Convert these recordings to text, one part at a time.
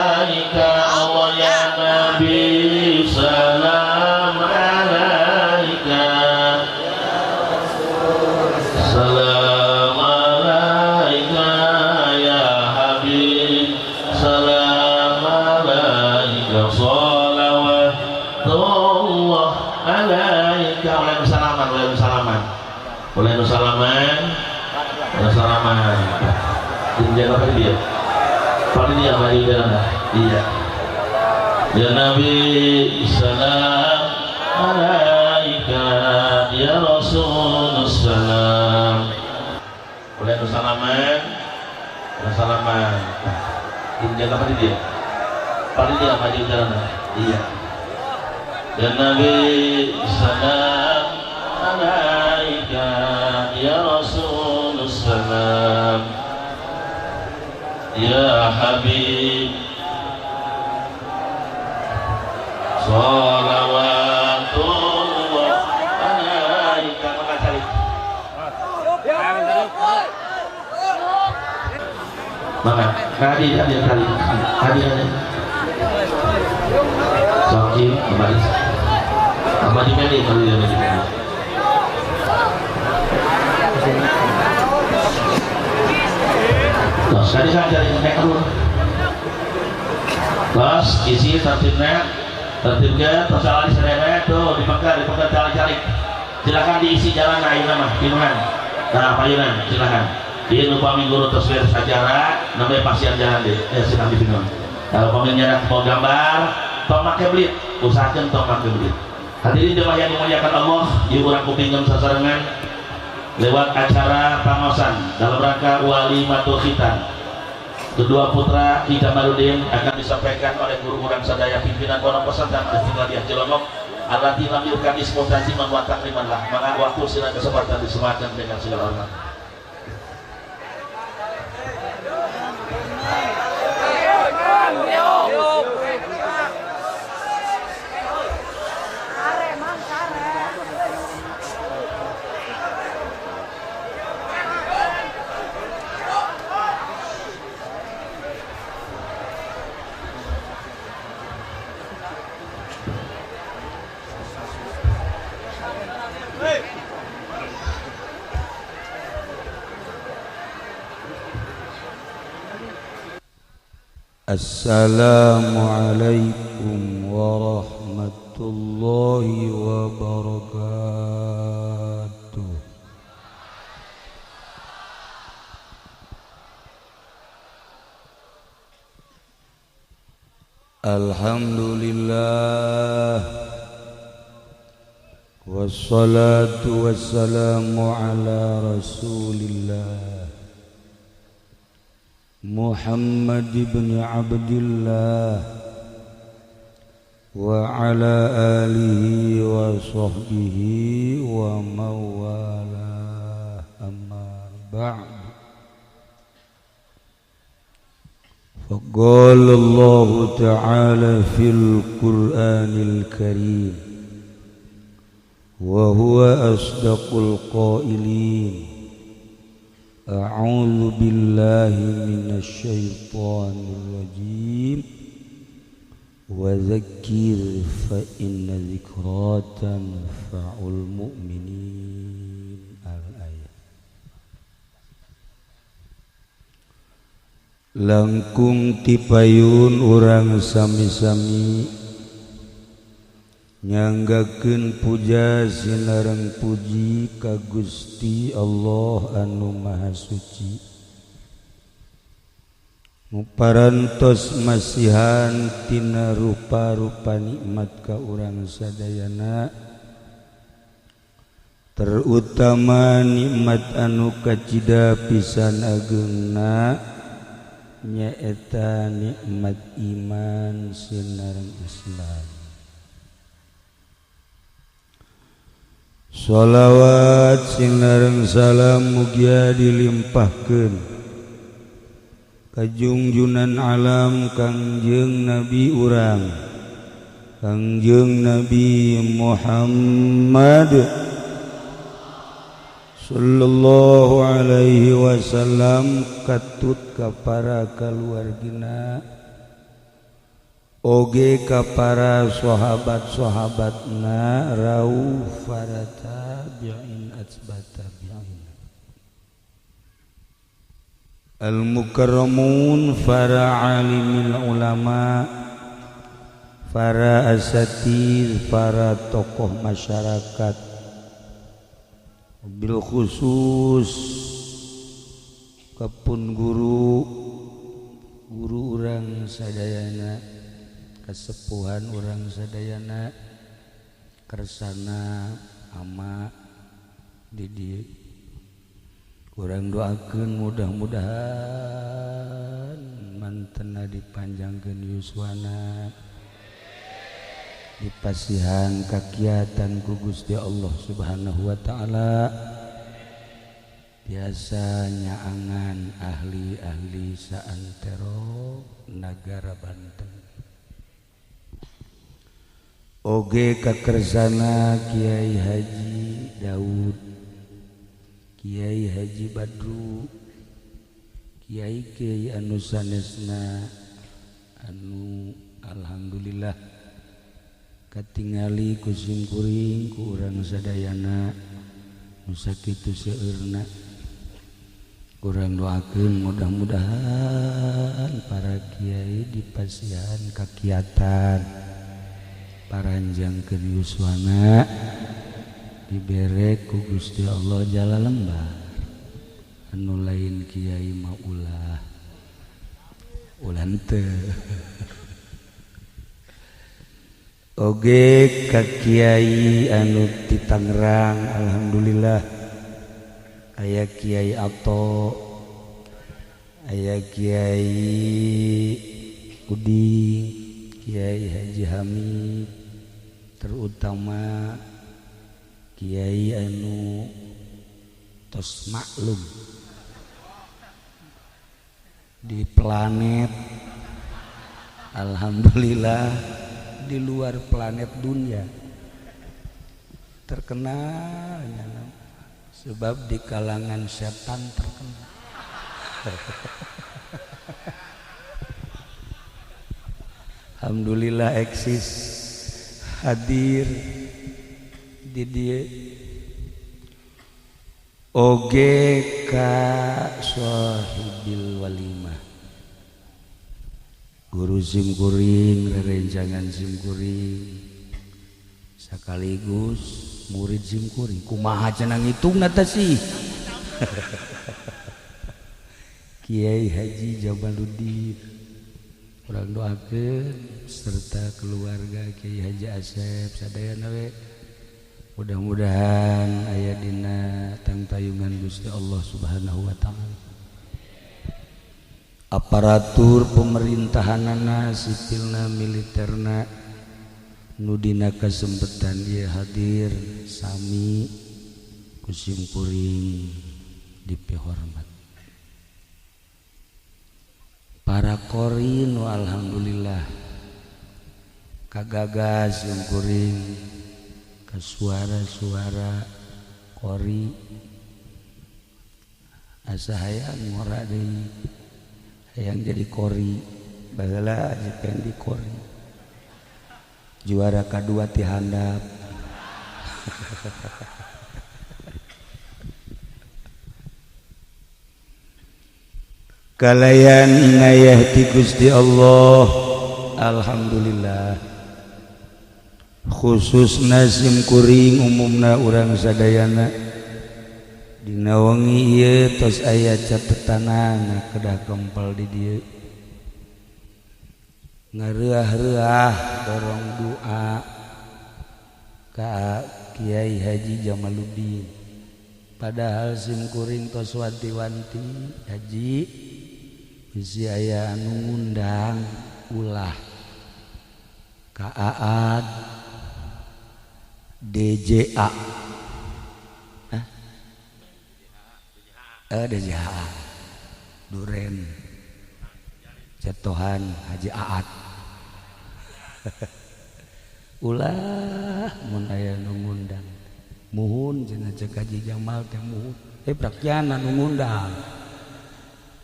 Allah ya Nabi salam alaika, salam alaika ya Habib, salam alaika, salawatullah alaika. Oleh salaman, oleh salaman, oleh salaman, oleh salaman. Jangan apa dia? Paling dia maju jalan. Iya. Ya Nabi salam alaika ya Rasul salam. Oleh salaman, oleh salaman. Jangan apa dia? Paling dia maju jalan. Iya. Ya Nabi salam alaika ya Rasul salam. Ya Habib salawatullah alaika. Maka cari maka hadi hadi hadi hadi hadi Soki kembali sama di meli kali ya di meli. Terus tadi saya cari naik dulu. Terus isi tertibnya, tertibnya, terus lari sederet tuh dipegang, dipegang cari-cari. Silakan diisi jalan ayo nama, pinuhan. Nah, payunan, silakan. Di upami guru terus beres acara, namanya pasien jalan deh, silakan dipinuhan. Kalau pemiliknya mau gambar, tong make belit, usahakan tong make belit. Hadirin jemaah yang dimuliakan Allah, ieu urang kupingkeun sasarengan lewat acara pangosan dalam rangka walimatul khitan. Kedua putra Ki Kamaludin akan disampaikan oleh guru urang sadaya pimpinan pondok pesantren Istiqlal Cilongok allati lam yurkan ismu taziman wa takriman lah. Maka waktu sila kesempatan disematkan dengan segala hormat. Assalamualaikum warahmatullahi wabarakatuh. Alhamdulillah, wassalatu wassalamu ala rasulillah Muhammad ibn Abdillah wa ala alihi wa sahbihi wa mawalah, amma ba'd. Faqala Allah ta'ala fil Qur'anil Karim wa huwa asdaqul qailin. A'udzu billahi minasy syaithanir rajim. Wa dzakkir fa inna dzikra tanfa'ul mu'minin. Al-ayat. Langkung tipayun urang sami-sami nyanggakeun puja sinareng puji ka Gusti Allah anu Maha Suci, muparantos masihan tina rupa-rupa nikmat ka urang sadayana, terutama nikmat anu kacida pisan ageungna nyaeta nikmat iman sinareng Islam. Sholawat sinareng salam mugia dilimpahkeun ka junjunan alam Kangjeng Nabi urang Kangjeng Nabi Muhammad sallallahu alaihi wasallam katut ka para kaluargina Oge ka para sahabat-sahabatna rauh para tabi'in atba tabi'in al mukarramun para alimil ulama para asatidz para tokoh masyarakat bil khusus kapun guru guru urang sadayana kesepuhan urang sadayana kersana ama di dieu urang doakeun mudah-mudahan mantena dipanjangkeun yuswana dipasihan kakiatan ku Gusti Allah Subhanahu wa taala biasa nyaangan ahli-ahli saantero nagara Banten. Oge kakersana Kiai Haji Daud, Kiai Haji Badru, Kiai Kiai anu sanesna anu alhamdulillah katingali ku simkuring ku urang sadayana nu sakitu seueurna. Urang doakeun mudah-mudahan para kiai dipasihan kakiatan paranjangkeun yuswana dibere ku Gusti Allah jala lembar anu lain kiai mah ulah ulah henteu. Oge ka kiai anu ti Tangerang alhamdulillah aya Kiai Ato aya Kiai Uding Kiai Haji Hamid terutama Kiai anu tos maklum di planet alhamdulillah di luar planet dunia terkenal sebab di kalangan setan terkenal. Alhamdulillah eksis hadir di dieu oge ka sahibil walimah guru simkuring rerencangan simkuring sekaligus murid simkuring kumaha cenah ngitungna teh sih. Kiai Haji Jamaluddin urang doakeun serta keluarga Kiai Haji Asep sadayana we mudah-mudahan aya dina tangtayungan Gusti Allah Subhanahu wa taala. Aparatur pemerintahanana sipilna militerna nu dina kasempetan ieu hadir sami ku simkuring dipihormat. Para qori nu alhamdulillah kagagas simkuring ka suara-suara qori asa hayang ngora deui hayang jadi qori baheula jeung di qori juara kadua ti handap. Kalayan inayah ti Gusti Allah alhamdulillah khususna simkuring umumna urang sadayana dina wengi ieu tos aya catetanana kedah kempel di dieu ngareah-reah dorong doa ka Kiai Haji Jamaluddin padahal simkuring tos wanti-wanti haji bisi aya anu ngundang ulah ka Aad DJA hah? DJA Duren Cetohan Haji Aad. Ulah mun aya nu ngundang muhun cenah cek Haji Jamal teh muhun prakyana nu ngundang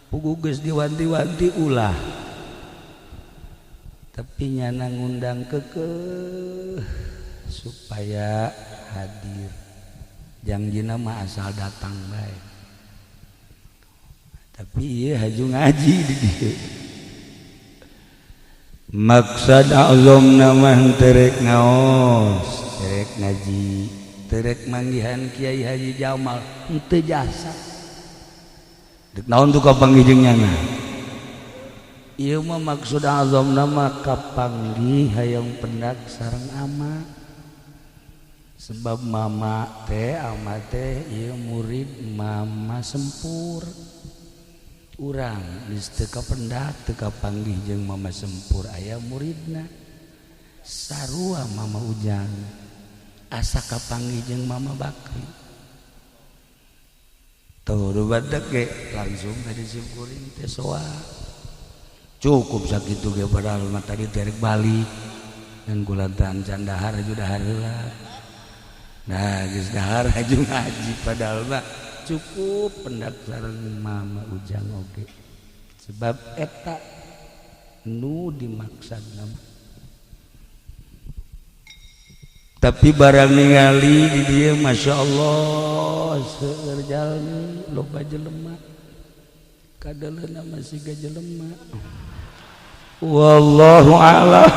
puguh geus diwanti-wanti ulah. Tapi nyana ngundang kekeh supaya hadir. Jangjina mah asal datang bae. Tapi ieu haju ngaji di dieu. Maksad azamna mah terek ngaos, terek ngaji, terek manggihan Kiai Haji Jamal henteu jasa. Dek naon tuh kapanggih jeung nyana? Ieu mah maksud azamna mah kapanggih hayang pendak sareng ama. Sebab mama teh ama teh ieu murid mama sempur. Urang geus teu kapendak teu kapanggih jeung mama sempur aya muridna. Sarua mama Ujang asa kapanggih jeung mama Bakri. Tuh badak ge langsung tadi sim kuring teh soa. Cukup sakitu ge padahal mah tadi terek balik dan kulantaran can dahar aju dahar heula. Nah geus dahar aju ngaji padahal mah cukup pendak sareng mama Ujang oge. Sebab eta nu dimaksudna. Tapi barang ningali di dieu Masya Allah seueur jalmi loba jelema. Kadaleuna masih ga jelema. Wallahu a'lam.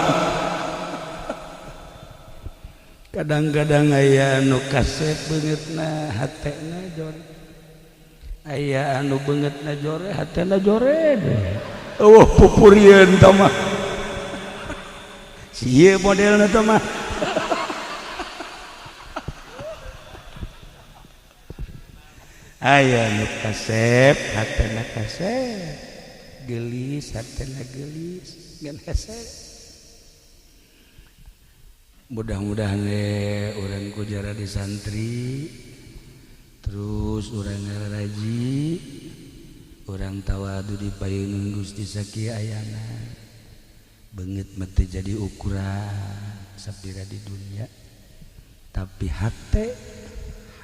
Kadang-kadang aya anu kasep beungeutna hatena jore. Aya anu beungeutna jore hatena jore. Eueuh pupurieun tah mah. Si ieu modelna tah mah. Aya nu kasep hatena kasep. Geulis hatena geulis ngan hese. Mudah-mudahan urang ku jara di santri terus urang ngaraji urang tawadu di payunun Gusti sakieu ayana beungeut mah teu jadi ukuran sapira di dunia tapi hate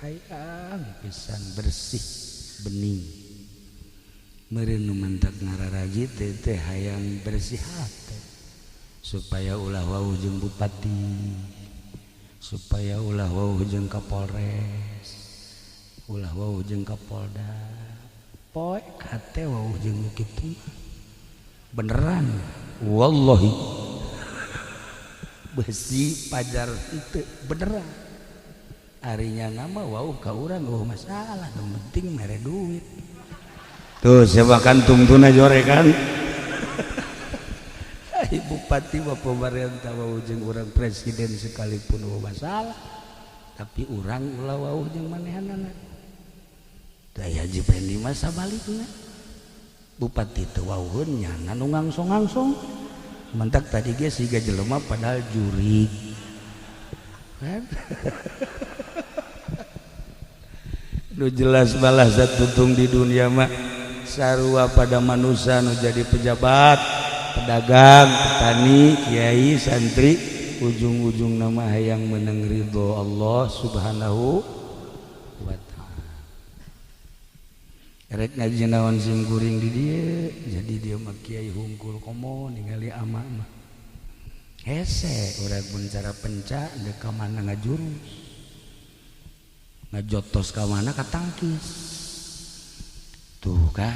hayang pisan bersih bening meureun nu mantak ngararaji teh hayang bersih hate supaya ulah wau jeung bupati, supaya ulah wau jeung kapolres, ulah wau jeung kapolda. Poek hate wau jeung nu kitu beneran wallahi besi pajar henteu beneran. Arinya nama wau ka urang eueuh masalah, nu penting mere duit. Tuh siapa kantung tuna jore kan? Bupati bapak pemerintah wau jeung urang presiden sekalipun eueuh masalah, tapi urang ulah wau jeung manehanana. Da Haji Pendi mah sabalikna. Bupati teu wauheun nyana nu ngangsong-ngangsong. Mentak tadi ge siga jelema padahal jurig. Kan? Nu jelas balah satutung di dunia mah sarua pada manusia nu jadi pejabat, pedagang, petani, kiai, santri, ujung-ujung nama hayang menang ridho Allah Subhanahu wa ta'ala. Rek ngaji naon sim kuring di dieu, jadi dia mah kiai hungkul komo ningali ama mah. Hese urang pun cara penca deuk ka mana ngajurus. Ngajotos ka mana katangkis. Tuh kan,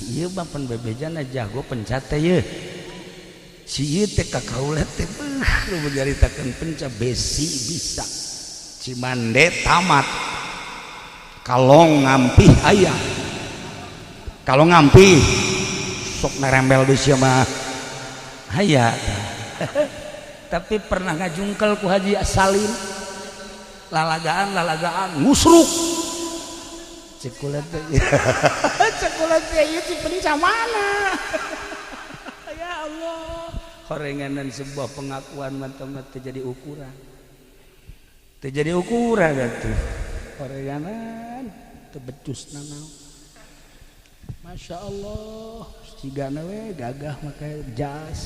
ieu mah pan bebejana jago penca teh yeuh. Si ieu teh ka kaula teh beuh nu nyaritakeun penca besi bisa. Cimande tamat. Kalong ngampih aya. Kalau ngampih sok nerembel di sia mah aya. Tapi pernah ngajungkel ku Haji Salim. Lalagaan ngusruk. Cekulat teh. Cekulat teh ieu si penca mana? Ya Allah. Horenganan sebuah pengakuan mantap teh jadi ukuran. Teh jadi ukuran atuh. Horenganan teu becus nanaon. Masya Allah, cigana we gagah make jas.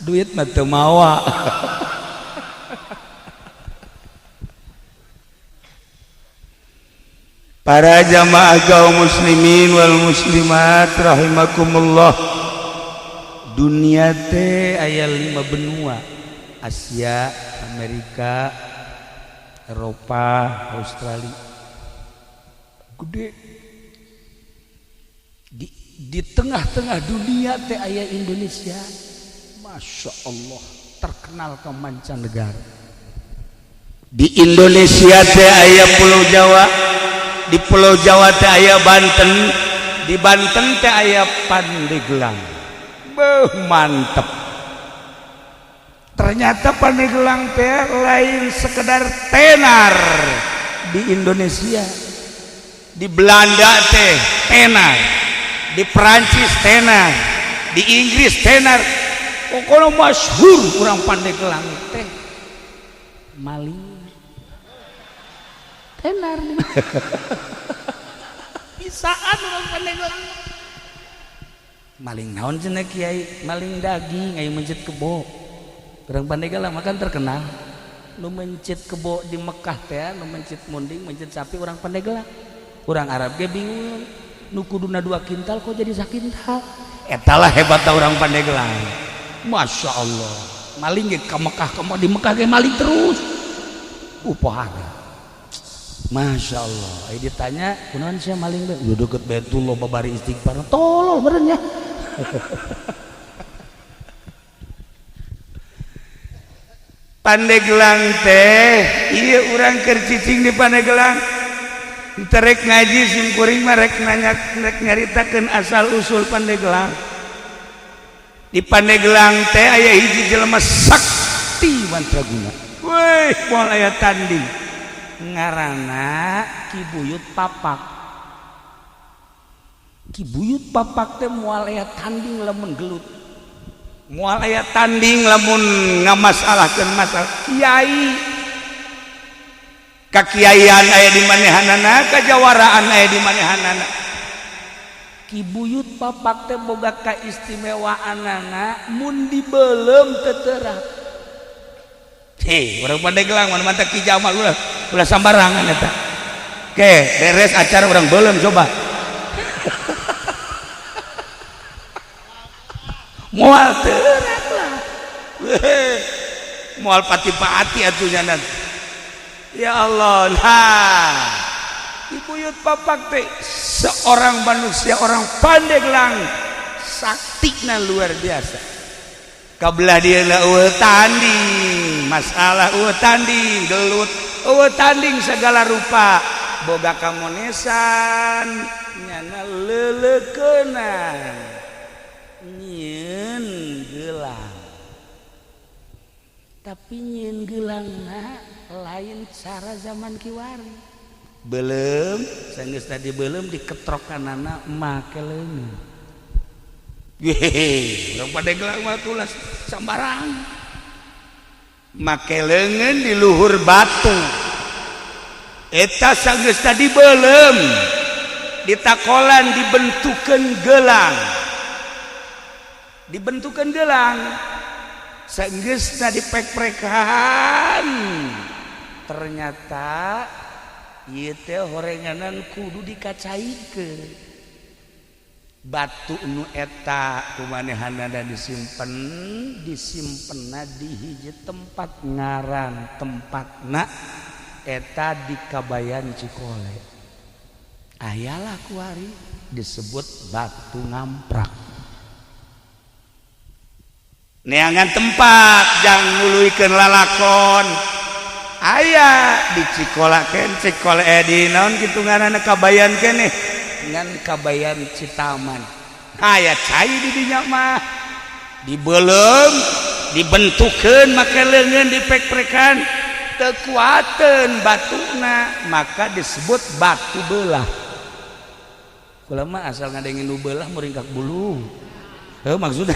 Duit mah teu mawa. Para jamaah kaum muslimin wal muslimat rahimakumullah. Dunia teh aya 5 benua, Asia, Amerika, Eropa, Australia. Gede. Di tengah-tengah dunia teh aya Indonesia. Masya Allah, terkenal ke mancanegara. Di Indonesia teh aya Pulau Jawa, di Pulau Jawa teh aya Banten, di Banten teh aya Pandeglang. Beuh, mantep. Ternyata Pandeglang teh lain sekedar tenar di Indonesia. Di Belanda teh tenar, di Perancis tenar, di Inggris tenar. Pokoknya masyhur urang Pandeglang teh maling tenar. Bisaan urang Pandeglang maling naon cenah kiai, maling daging, aya mencit kebo. Urang Pandeglang makan terkenal nu mencit kebo di Mekah teh, nu mencit munding, mencit sapi urang Pandeglang. Urang Arab ge bingung, nu kuduna 2 kintal kok jadi sakintal. Eta lah hebatna urang Pandeglang. Masya Allah, maling ge ka Mekah, ka di Mekah ge maling terus. Upahara. Masya Allah. Aya ditanya, kunaon sia maling teh? Udah deket Baitullah babari istighfar. Tolol meureun nya. Pandeglang teh, ieu urang keur cicing di Pandeglang. Terek ngaji sim kuring mah rek nanya, rek nyaritakeun asal usul Pandeglang. Di Pandeglang teh aya hiji jelema sakti mantraguna. Weh, moal aya tanding. Ngaranna Ki Buyut Papak. Ki Buyut Papak teh moal aya tanding lamun gelut. Moal aya tanding lamun ngamasalahkeun masalah kiai. Kakiaian aya di manehanana, kajawaraan aya di manehanana. Ki Buyut Papak teh boga kaistimewaanana mun dibeuleum teu terang. Hei, urang Pandeglang mana mantap Ki Jamal ulah ulah sambarangan eta. Oke, beres acara urang beuleum coba. Moal terang lah. Moal pati-pati atuh nya. Ya Allah, nah Ki Buyut Papak teh seorang manusia, orang Pandeglang saktina luar biasa. Kabelah dia lah eueuh tanding, masalah eueuh tanding, gelut eueuh tanding segala rupa, boga kamonesan, nyana leuleukeunana, nyieun gelang. Tapi nyieun geulangna lain cara zaman kiwari. Belum, sanggeus tadi belum diketrokanana make leungeun. Yehe, urang Pandeglang mah tulas sambarang. Make leungeun di luhur batu. Eta sanggeus tadi belum ditakolan dibentukeun gelang. Dibentukeun gelang. Sanggeusna dipek-prekan. Ternyata ieu teh horenganan kudu dikacaikeun. Batu nu eta kumanehanana disimpen, disimpenna di hiji tempat ngaran tempatna eta di Kabayan Cikole. Ayalah kuari disebut batu ngamprak. Neangan tempat jang nguluikeun lalakon. Aya di Cikola ken Cikole di naon kitu ngaranna Kabayan keneh ngan Kabayan Citaman. Aya cai di dinya mah dibeuleum dibentukeun make leungeun dipek-prekan teu kuateun batuna maka disebut batu belah. Kula mah asal ngadengin nu belah muringkak bulu. Heuh maksudna.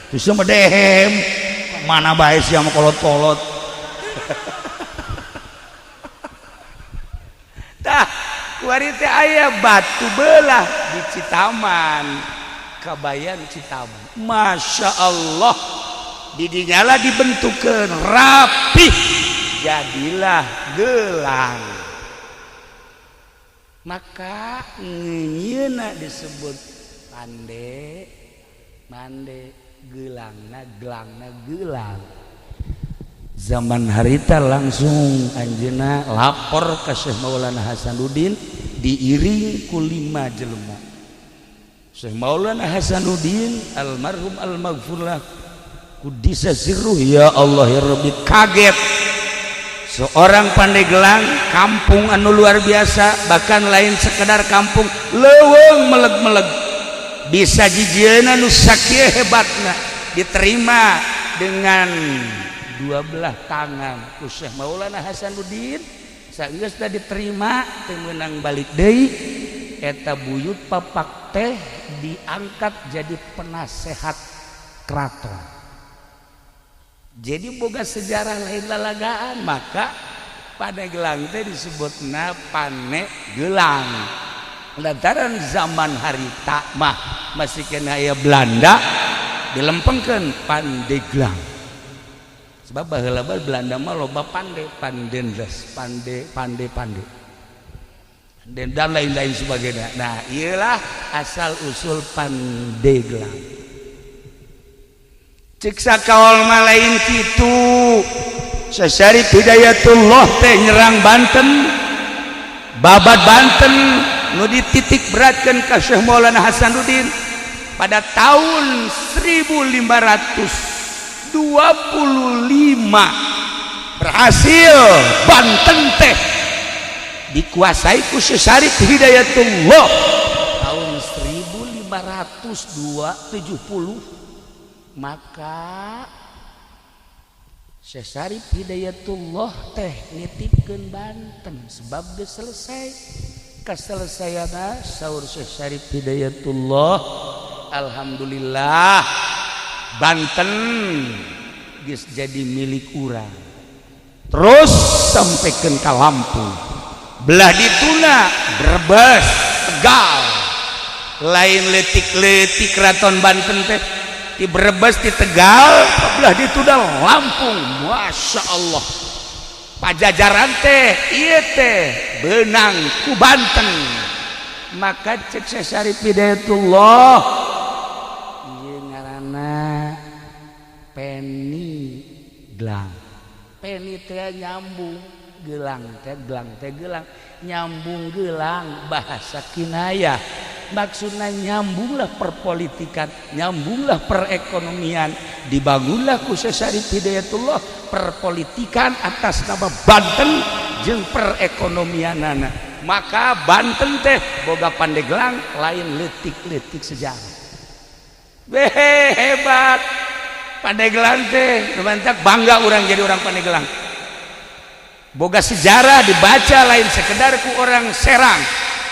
Terus mah dehem mana bae sia mah kolot-kolot. Tah kuari teh aya batu belah di Citaman, Kabayan Citaman. Masya Allah, didinya lah dibentukeun rapih, jadilah gelang. Maka ngeunyeuna disebut pande Mande gelangna gelangna gelang. Zaman harita langsung anjeunna lapor ke Syekh Maulana Hasanuddin, diiring ku lima jelema. Syekh Maulana Hasanuddin almarhum almaghfurlah qudisa sirruh, ya Allah ya Rabbi, kaget. Seorang Pandeglang, kampung anu luar biasa, bahkan lain sekedar kampung, leuweung meleg-meleg, bisa jijieuna nu sakieu hebatna, diterima dengan dua belah tangan ku Syekh Maulana Hasanuddin. Sageus diterima, teu meunang balik deui. Eta buyut papak teh diangkat jadi penasehat keraton. Jadi boga sejarah, lain lalagaan. Maka Pandeglang teh disebutna Pane Gelang lantaran zaman harita mah masih kena aya Belanda, dilempengkeun Pandeglang, sebab baheula Belanda mah loba pande, pandendes, pande pande pande dan lain-lain sebagainya. Nah, iyalah asal usul Pandeglang. Cek sakaol mah lain kitu. Syarif Hidayatullah teh nyerang Banten, babat Banten nu dititik beratkan ka Syekh Maulana Hasanuddin pada tahun 1525. Berhasil Banten teh dikuasai ku Syekh Syarif Hidayatullah tahun 1570. Maka Syekh Syarif Hidayatullah teh nitipkeun Banten sebab geus selesai. Kaselesaiana, saur Syekh Syarif Hidayatullah, "Alhamdulillah, Banten geus jadi milik urang." Terus sampaikan ke Lampung, belah dituna Brebes, Tegal, lain letik-letik keraton Banten teh di Brebes, di Tegal, belah dituna Lampung. Masya Allah, Pajajaran teh ieu teh benang ku Banten. Maka cek Syekh Syarif Hidayatullah, ieu ngaranna Peni Gelang. Peni teh nyambung, gelang teh gelang teh gelang, nyambung gelang, bahasa kinayah, maksudnya nyambunglah perpolitikan, nyambunglah perekonomian. Dibangunlah ku Syekh Syarif Hidayatullah perpolitikan atas nama Banten jeung perekonomianana. Maka Banten teh boga Pandeglang, lain letik-letik sejarah. Behe, hebat Pandeglang teh. Mantap, bangga orang jadi orang Pandeglang, boga sejarah dibaca lain sekedar ku orang Serang,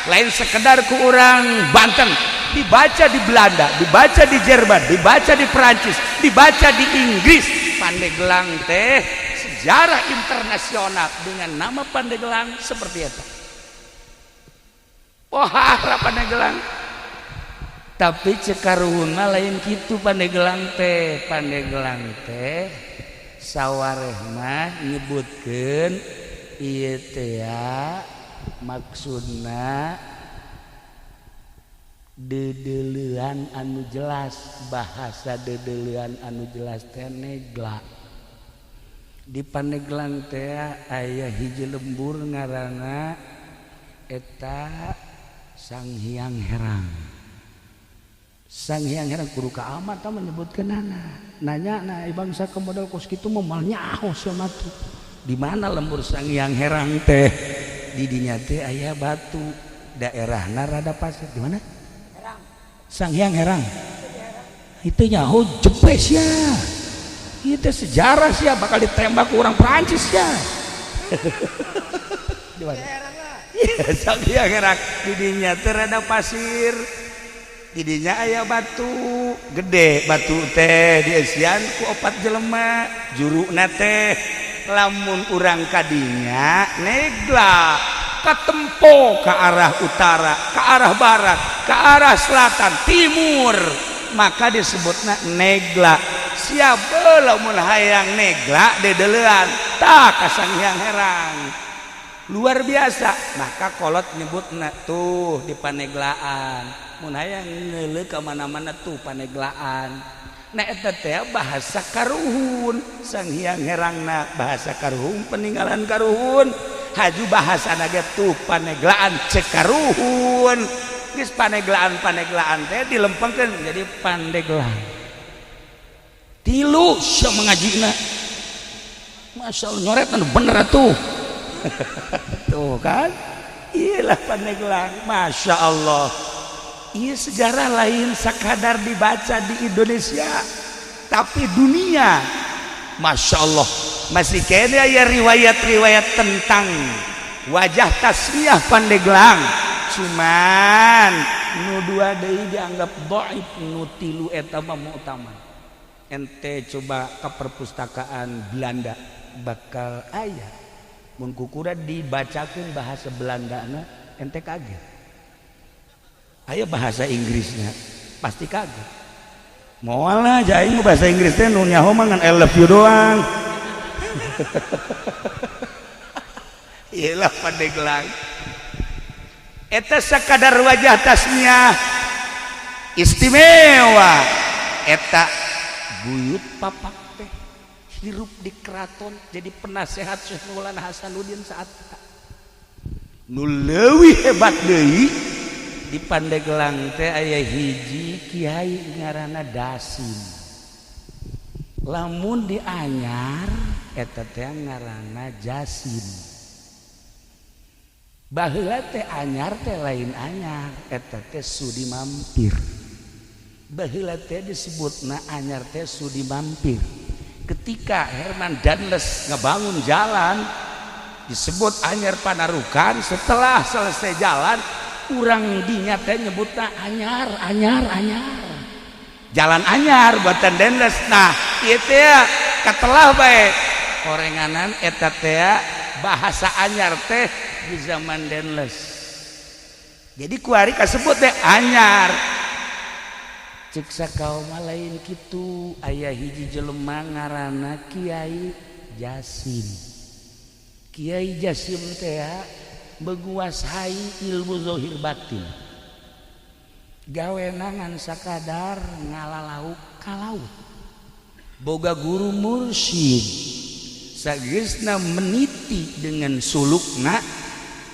lain sekedar ku orang Banten, dibaca di Belanda, dibaca di Jerman, dibaca di Perancis, dibaca di Inggris. Pandeglang teh sejarah internasional dengan nama Pandeglang seperti itu. Wah, Pandeglang. Tapi cek karuhun mah lain kitu Pandeglang teh. Pandeglang teh sawareh mah nyebutkeun ieu teh ya, maksudna dedelean anu jelas. Bahasa dedelean anu jelas teh negla. Di Pandeglang teh aya hiji lembur ngaranna eta Sang Hyang Herang. Sang Hyang Herang kudu ka amat tah menyebutkeunana. Nanya nah bangsa ke model kos kitu mah moal nyaho sia mah tuh. Di mana lembur Sang Hyang Herang teh? Di dinya teh aya batu, daerahna rada pasir. Di mana? Sang Hyang Herang itu nyaho jepes ya, itu sejarah sih, bakal ditembak orang Prancis ya. Di mana? Iya, Sang Hyang Herang di dinya teh rada pasir, di dinya aya batu gede. Batu teh dieusian ku opat jelema. Juruna teh lamun urang kadinya negla, katempo ke arah utara, ke arah barat, ke arah selatan, timur, maka disebutna negla. Siapa lamun hayang negla dedelean tah ka Sang Hyang Herang. Luar biasa. Maka kolot nyebutna tuh di Paneglaan. Mun hayang ngeuleuh ka mana-mana tuh Pandeglaan. Nah eta teh bahasa karuhun, Sang Hyang Herangna bahasa karuhun, peninggalan karuhun. Haju bahasa ge tuh Pandeglaan cek karuhun. Geus Pandeglaan Pandeglaan teh dilempengkeun jadi Pandeglang. Tilu sia mengajina. Masya Allah nyoret anu bener atuh. Tuh kan? Iyalah Pandeglang, Masya Allah. Iya sejarah lain sekadar dibaca di Indonesia, tapi dunia. Masya Allah. Masih kene aya riwayat-riwayat tentang wajah tasmiah Pandeglang. Cuman nu dua deui dianggap dhaif, nu tilu eta mah mu'tamad. Ente coba ke perpustakaan Belanda bakal aya. Mun kukura dibacakeun bahasa Belandana ente kaget. Aya bahasa Inggrisnya pasti kaget. Moal lah aing bahasa Inggris teh nu nyaho mah ngan I love you doang. Iyalah Pandeglang. Eta sakadar wajah tasmiah istimewa. Eta buyut papak teh hirup di keraton jadi penasehat Syekh Maulana Hasanuddin saat eta. Nu leuwih hebat deui di Pandeglang teh aya hiji kiai ngaranna Dasim. Lamun di Anyar eta teh ngaranna Jasim. Baheula teh Anyar teh lain Anyar, eta teh Sudi Mampir. Baheula teh disebutna Anyar teh Sudi Mampir. Ketika Herman Danles ngebangun jalan disebut Anyar Panarukan, setelah selesai jalan urang dinya teh nyebutna Anyar, Anyar, Anyar. Jalan Anyar buatan Danles. Nah, ieu teh katelah bae. Korenganan eta teh bahasa Anyar teh di zaman Danles. Jadi kuari kasebut teh Anyar. Cek sakaum lain kitu aya hiji jelema ngaranna Kiai Jasim. Kiai Jasim teh menguasai ilmu zahir batin. Gawena ngan sakadar ngalalauk ka laut. Boga guru mursyid. Sageusna meniti dengan sulukna,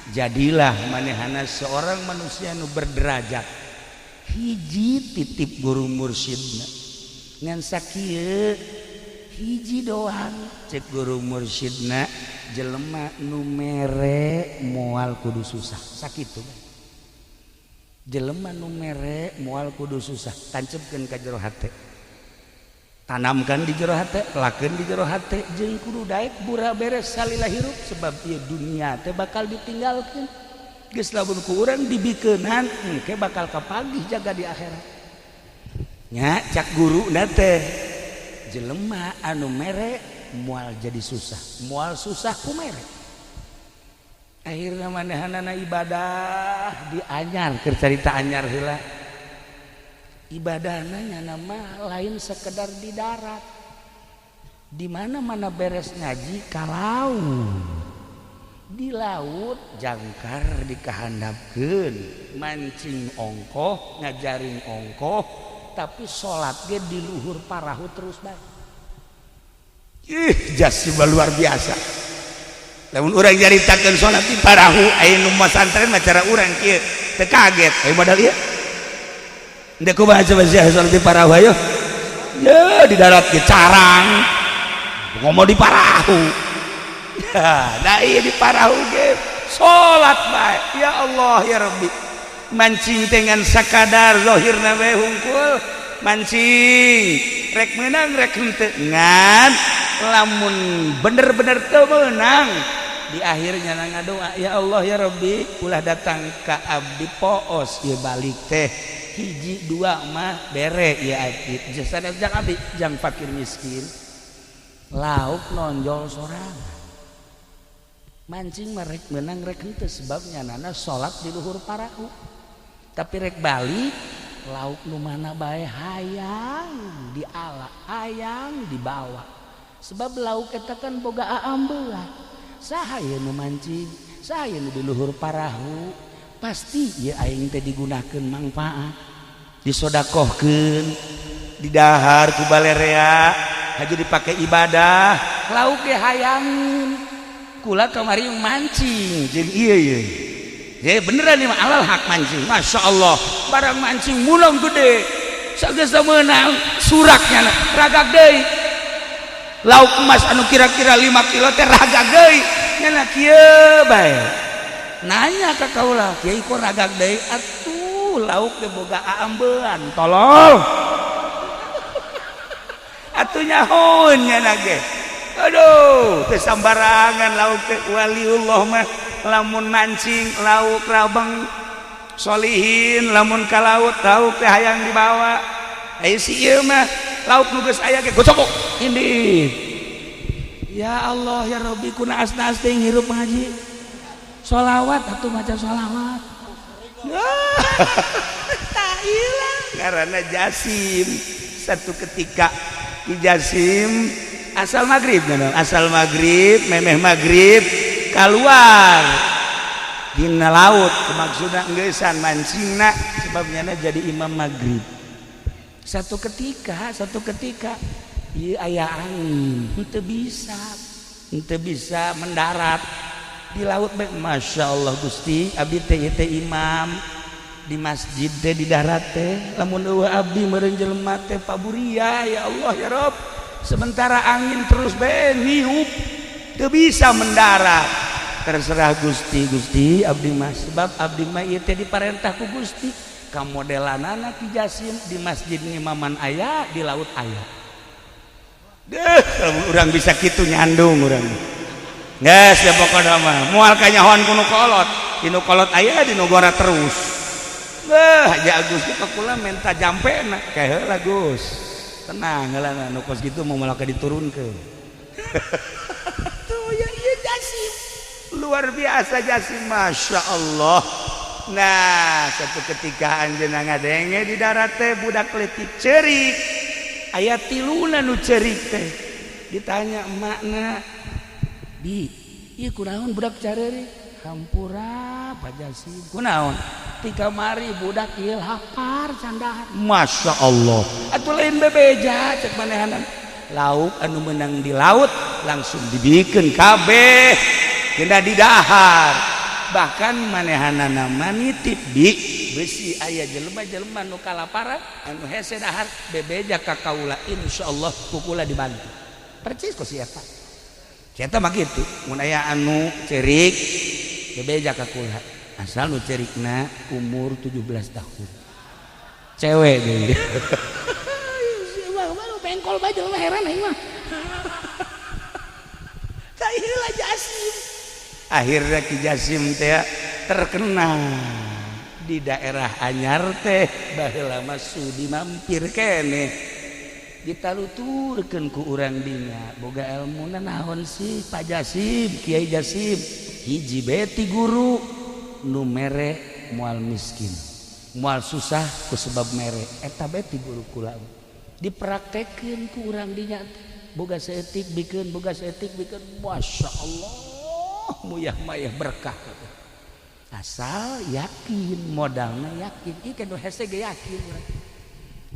jadilah manehana seorang manusia nu berderajat. Hiji titip guru mursyidna ngan sakieu hiji doang cek guru mursyidna, jelema nu mere moal kudu susah. Sakitu bae. Jelema nu mere moal kudu susah, tancepkeun ka jero hate, tanamkan di jero hate, lakeun di jero hate, jeung kudu daek bura beres salila hirup sebab ieu dunia teh bakal ditinggalkeun. Geus lamun ku urang dibikeunan engke bakal kapagih jaga di akhirat. Nya cak guru teh jelema anu mere moal jadi susah, moal susah ku mere. Akhirna manehanana ibadah di Anyar, keur carita Anyar heula. Ibadahna nyana mah lain sekedar di darat. Di mana-mana beres ngaji ka laut. Di laut jangkar dikahandapkeun, mancing ongkoh, ngajaring ongkoh, tapi salat ge di luhur parahu terus bae. Ih, jas luar biasa. Lamun urang nyaritakeun salat di parahu, aya nu masantren mah cara urang kieu, teu kaget. Ayo modal ieu. Ndek kumaha coba sia salat di parahu ayo. Ya di darat ge carang. Ngomong di parahu. Ya, nah iya di parahu ge salat bae. Ya Allah ya Rabbi. Mancing dengan sakadar zahirna we hungkul, mancing rek menang rek henteu ngan lamun bener-bener teu meunang di akhirnya ngadoa ya Allah ya Rabbi ulah datang ka abdi poos ieu balik teh hiji dua mah bere ieu abdi jasana jang abdi jang fakir miskin lauk nonjol sorangan mancing mah rek menang rek henteu sebabnya nana salat di luhur parahu tapi rek balik lauk nu mana bae hayang diala hayang dibawa sebab lauk eta kan boga aambeula saha ieu nu mancing saha ieu nu di luhur parahu Pasti ya aing teh digunakeun manfaat, disodakohkeun, didahar ku balerea, haju dipake ibadah, lauk ge hayangin. Kula kamari mancing jeung ieu ieu. Ya beneran nih alal hak mancing. Masya Allah, barang mancing mulong gede. Sageus meunang suraknya ragag deui. Lauk emas anu kira-kira 5 kilo teh ragag deui. Nya kieu bae. Nanya ka kaula, kiai kok ragag deui? Atuh lauk teh boga aambean, tolol. Atuh nyahoeun nya ge. Aduh, teu sambarangan lauk teh waliullah mah lamun mancing lauk rabeng solihin lamun ka laut lauk teh hayang dibawa. Aya si ieu mah lauk nu geus aya ge gocok ini. Ya Allah ya Rabbi kuna asna-as teh hirup ngaji. Sholawat atuh maca sholawat. Tak hilang karena Jasim. Satu ketika Ki Jasim asal maghrib, asal maghrib, memeh maghrib keluar dina laut, maksudna ngeusan mancingna sebabnya jadi imam maghrib. Satu ketika ieu aya angin, henteu bisa mendarat di laut bae. Masya Allah Gusti, abdi teh ieu teh imam di masjid teh di darat teh, lamun eueuh abdi meureun jelema teh paburia ya Allah ya Rob. Sementara angin terus bae niup, teu bisa mendarat. Terserah Gusti, Gusti abdi mah, sebab abdi mah ieu teh diparentah ku Gusti. Kamodelanana Ki Jasim di masjid ngimaman aya, di laut aya. Deh, lamun urang bisa kitu nyandung urang. Geus ya pokona mah moal kanyahoan ku nu kolot, di nu kolot aya di nu gora terus. Beuh, Haji Agus ge kula menta jampena kae heula Gus. Tenang heula nu kos kitu mau malah diturunkeun. Tuh ya ieu Jasim. Luar biasa Jasim, Masya Allah. Nah, satu ketika anjeunna ngadenge di darat teh budak leutik ceurik. Aya tiluna nu ceurik teh. Ditanya emakna, "Bi, ieu kunaon budak careurik?" "Hampura Pak Jasim." "Kunaon?" "Ti kamari budak ieu lapar can dahar." Masya Allah. Atuh lain bebeja cek manehanan. Lauk anu menang di laut langsung dibikeun kabeh kena didahar. Bahkan manehanana nitip bi besi aya jelema-jelema nu kalaparan anu hese dahar bebeja ka kaula, insyaallah ku kula dibantu. Percis kok si eta. Si eta mah kitu, mun aya anu ceurik bebeja ka kula. Asal nu ceurikna umur 17 tahun. Cewek deui. Bengkol bae jelema heran aing mah. Tak heula Jasim. Akhirnya Ki Jasim teh terkenal di daerah Anyar teh baheula mah sudi mampir keneh. Ditaluturkeun ku urang dinya boga elmuna naon sih Pak Jasim, Kiai Jasim. Hiji beti guru nu mere moal miskin, moal susah ku sebab mere eta beti guru kula. Dipraktekeun ku urang dinya boga saeutik bikeun, boga saeutik bikeun, Masya Allah muyah mayah berkah. Asal yakin, modalna yakin. Ieu kan nu hese ge yakin,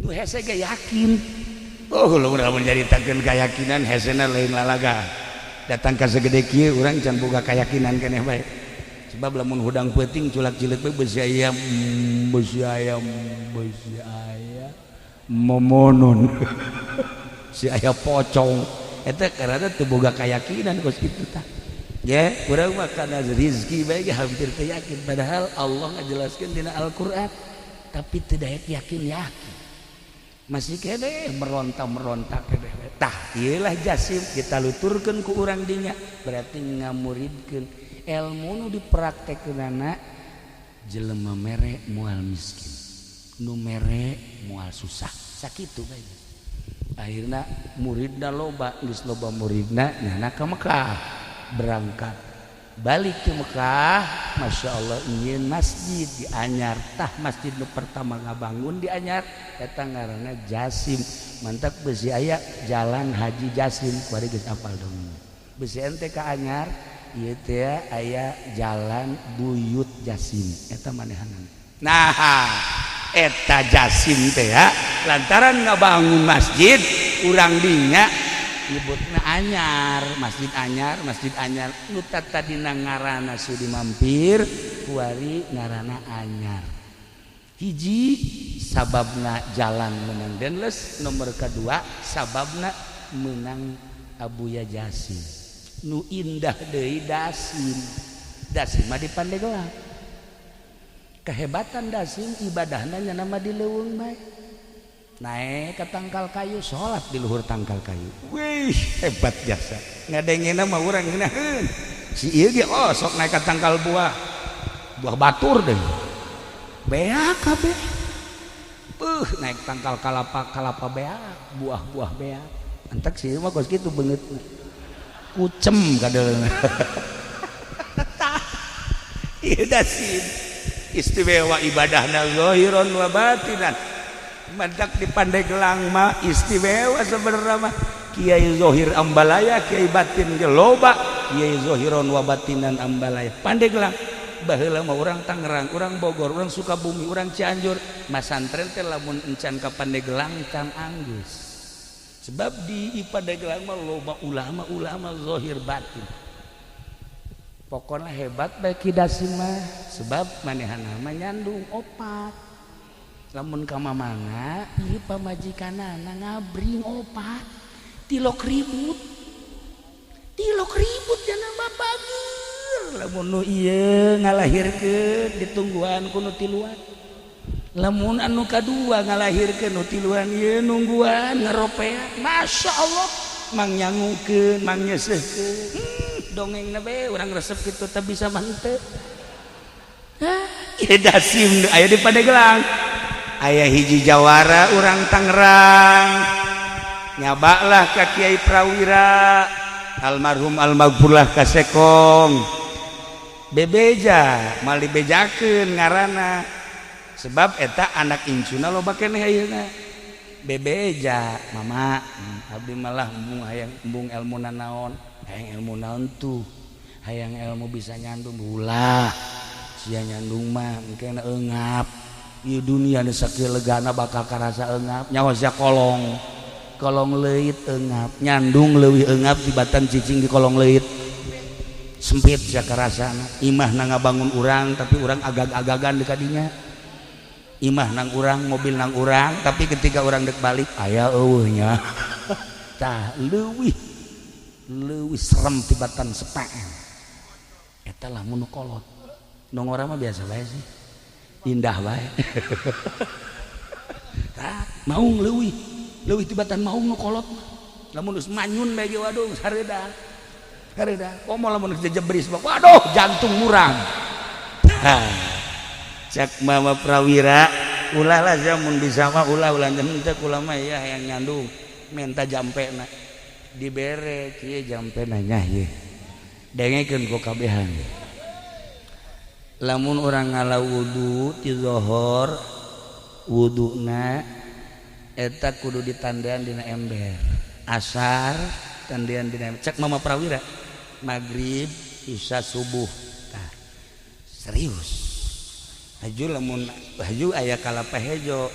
nu hese ge yakin. Oh, lu lamun nyaritakeun keyakinan hesena lain lalaga. Datang ka segede kieu urang can boga keyakinan keneh bae. Sebab lamun hudang peuting culak cileuk bae besi ayam, besi ayam, besi ayam momonon. Si aya pocong. Eta karena teu boga keyakinan kos kitu tah. Ya, urang mah kana rezeki bae ge hampir teu yakin, padahal Allah ngajelaskeun dina Al-Qur'an, tapi teu daek yakin-yakin. Masih kene meronta-meronta kene. Tah, ieu lah Jasim kita luturkeun ku urang dinya, berarti ngamuridkeun ilmu nu dipraktekkeunana jelema mere moal miskin, nu mere moal susah. Sakitu bae. Akhirna muridna loba, geus loba muridna nyana ka Mekah, berangkat balik ke Mekah. Masya Allah ingin masjid di Anyar. Tah, masjid nu pertama ngabangun di Anyar eta ngaranna Jasim. Mantak besi aya Jalan Haji Jasim, kuari geus apal dong. Besi ente ka Anyar. Ieu teh aya jalan Buyut Jasim, eta manehanan. Nah, eta Jasim teh ya, lantaran ngabangun masjid urang dinya nyebutna anyar, masjid anyar, masjid anyar. Nu tadina ngaranna Sudi Mampir, kuari ngaranna anyar. Hiji sababna jalan menang Denles, nomor kedua sababna menang Abuya Jasim. Nu indah deui Dasim. Dasim mah di Pandeglang. Kehebatan Dasim ibadahna nya nama di leuweung bae. Naik ke tangkal kayu, salat di luhur tangkal kayu. Wih, hebat jasa. Ngadengena mah urang ngeunaheun. Si ieu ge oh sok naik ke tangkal buah. Buah batur deh. Beak kabeh. Naik tangkal kalapa, kalapa beak, buah-buah beak. Entek sih mah kos kitu beungeutna. Kucem kadeulna. Tah. Ieu Dasim. Istimewa ibadahna zahiran wa batinan. Mantak di Pandeglang mah istimewa sebenarnya mah. Kiai Zohir Ambalaya, Kiai batin ge loba, Kiai Zohiron wa batinan Ambalaya. Pandeglang baheula mah urang Tangerang, urang Bogor, urang Sukabumi, urang Cianjur, masantren teh lamun encan ka Pandeglang can anggeus. Sebab di Pandeglang mah loba ulama-ulama zohir batin. Pokoknya hebat bae Ki Dasim mah, sebab manehna mah nyandung opat. Lamun ka mamana ieu pamajikanana ngabring opat, tilok ribut. Tilok ribut jana mah bager. Lamun nu ieu ngalahirkeun ditungguan ku nu tiluan. Lamun anu kadua ngalahirkeun nu tiluan ieu nungguan ngaropea. Masya Allah, mang nyangukeun, mang nyeuseuhkeun. Dongengna bae urang resep kitu teh bisa mah henteu. Hah, ieu Dasim aya di Pandeglang. Aya hiji jawara urang Tangerang, nyabaklah ka Kiai Prawira almarhum almaghfurlah ka Sekong, bebeja mal dibejakeun ngaranna sebab eta anak incuna loba keneh ayeuna. Bebeja mama, abdi malah embung hayang embung ilmu nanaon, hayang ilmu naon tuh, hayang ilmu bisa nyandung. Ulah sia nyandung mah engke eungap. Ieu dunia nu sakieu legana bakal karasa eungap. Nyawa sia kolong, kolong leuit eungap, nyandung leuwih eungap tibatan cicing di kolong leuit. Sempit sia karasana. Imah na ngabangun urang tapi urang agag-agagan di kadinya. Imah nang urang, mobil nang urang, tapi ketika urang dek balik aya eueuh nya. Tah leuwih leuwih serem tibatan sepaan. Eta lah mun kolot. Nu ngora mah biasa bae sih. Indah bae. Tah maung leuwih leuwih tibatan maung nu kolot mah. Lamun geus manyun bae ge waduh sareuda. Sareuda. Komo lamun geus jejebris mah waduh jantung murang. Tah. Cek Mama Prawira ulah lah sia mun bisa mah ulah ulah henteu kula mah ya hayang nyandung minta jampena dibere kieu jampena nya ieu dengekeun ku kabehan. Lamun urang ngala wudu ti zohor, wuduna eta kudu ditandean dina ember, asar tandean dina ember. Cek Mama Prawira maghrib, isya, subuh. Tah serius haju lamun haju aya kalapa hejo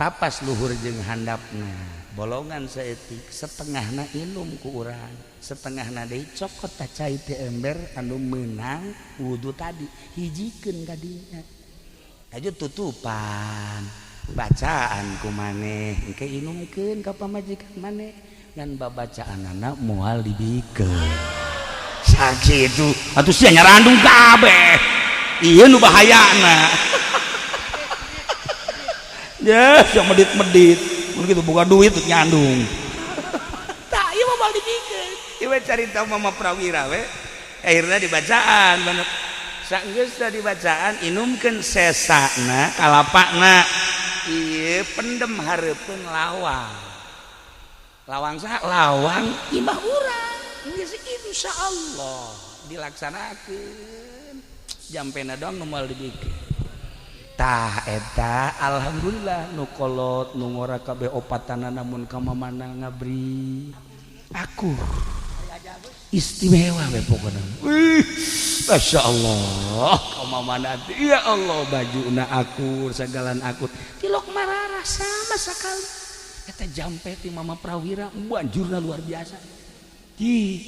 papas luhur jeung handapna bolongan saeutik, setengahna inum ku urang, setengahna deui cokot ta cai ti ember anu meunang wudu tadi, hijikeun ka dinya. Haju tutupan bacaan ku maneh engke inumkeun ka pamajikan maneh ngan babacaanana moal dibikeun. Sakitu atuh sia nyarandung kabeh. Ieu nu bahayana. Ya, sia medit-medit. Mun kitu boga duit nyandung. Tah ieu mah moal dibikeun. Ieu carita Mama Prawira we. Akhirna dibacaan bener. Saenggeus dibacaan inumkeun sesana kalapana. Ieu pendem hareupeun lawang. Lawang saha? Lawang imah urang. Geus insyaallah dilaksanakeun. Jampena doang nu moal dibikeun. Tah eta alhamdulillah nu kolot nu ngora kabeh opatana namun ka mamana ngabri akur. Istimewa we pokona. Wih, Masya Allah, mama nanti ya Allah bajuna akur, segalan akur. Tilok marara sama sekali. Eta jampe ti Mama Prawira banjurna luar biasa. Ih.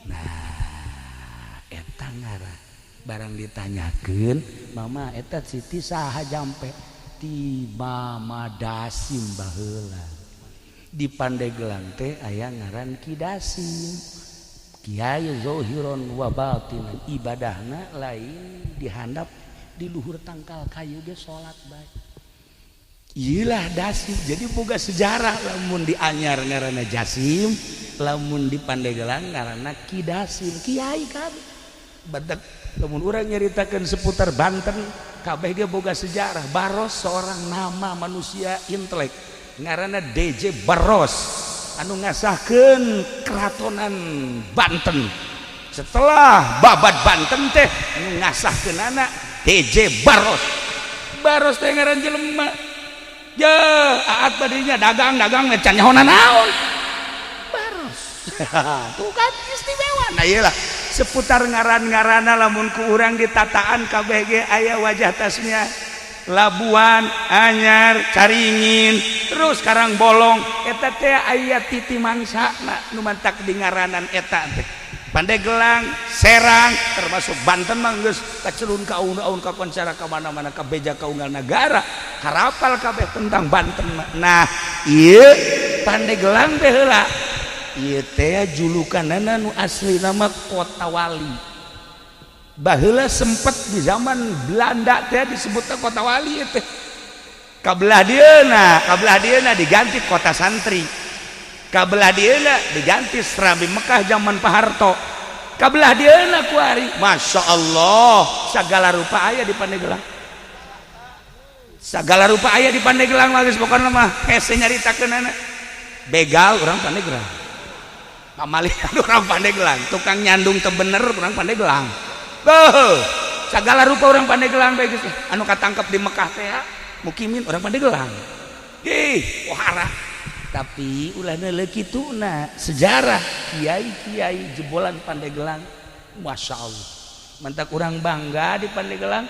Nah, eta ngarah barang ditanyakeun, Mama eta Siti saha jampe? Ti Mama Dasim baheula. Di Pandeglang teh aya ngaran Ki Dasim. Kiai zohiron wa batinan, ibadahna lain dihandap di luhur tangkal kayu ge salat bae. Iyalah Dasim, jadi boga sejarah lamun di Anyar ngaranna Jasim, lamun di Pandeglang ngaranna Ki Dasim, kiai kabeh. Badak lamun urang nyaritakeun seputar Banten, kabeh ge boga sejarah. Baros seorang nama manusia intelek, ngaranna DJ Baros. Anu ngasahkeun keratonan Banten. Setelah babat Banten teh anu ngasahkeunana DJ Baros. Baros teh ngaran jelema. Ya, aat badinya dagang-dagang can nyaho naon. Baros. Tuh kan istimewa. Nah iyalah seputar ngaran-ngaranna lamun ku urang ditataan kabeh ge aya wajah tasnya. Labuan, Anyar, Caringin, terus Karangbolong eta teh aya titi mangsana nu mantak di ngaranan eta teh. Pandeglang, Serang, termasuk Banten mah geus kacelun ka aun-aun ka koncara ka mana-mana ka beja ka unggal nagara, harapal kabeh tentang Banten mah. Nah, ieu Pandeglang teh heula. Ieu teh julukanana nu asli nama Kota Wali. Baheula sempet di zaman Belanda teh disebutna Kota Wali teh. Kabelah dieuna diganti Kota Santri. Kabelah dieuna diganti Serambi Mekah zaman Pak Harto. Kabelah dieuna kuari, Masya Allah, segala rupa aya di Pandeglang. Segala rupa aya di Pandeglang mah geus pokona mah hese nyaritakeunana. Begal urang Pandeglang. Pamalihan urang Pandeglang, tukang nyandung teu bener urang Pandeglang. Beuh, segala rupa orang Pandeglang bae geus anu katangkep di Mekah teh mukimin orang Pandeglang. Ih, wahara. Tapi ulah neuleuh kituna sejarah kiai-kiai jebolan Pandeglang, Masya Allah. Mantak urang bangga di Pandeglang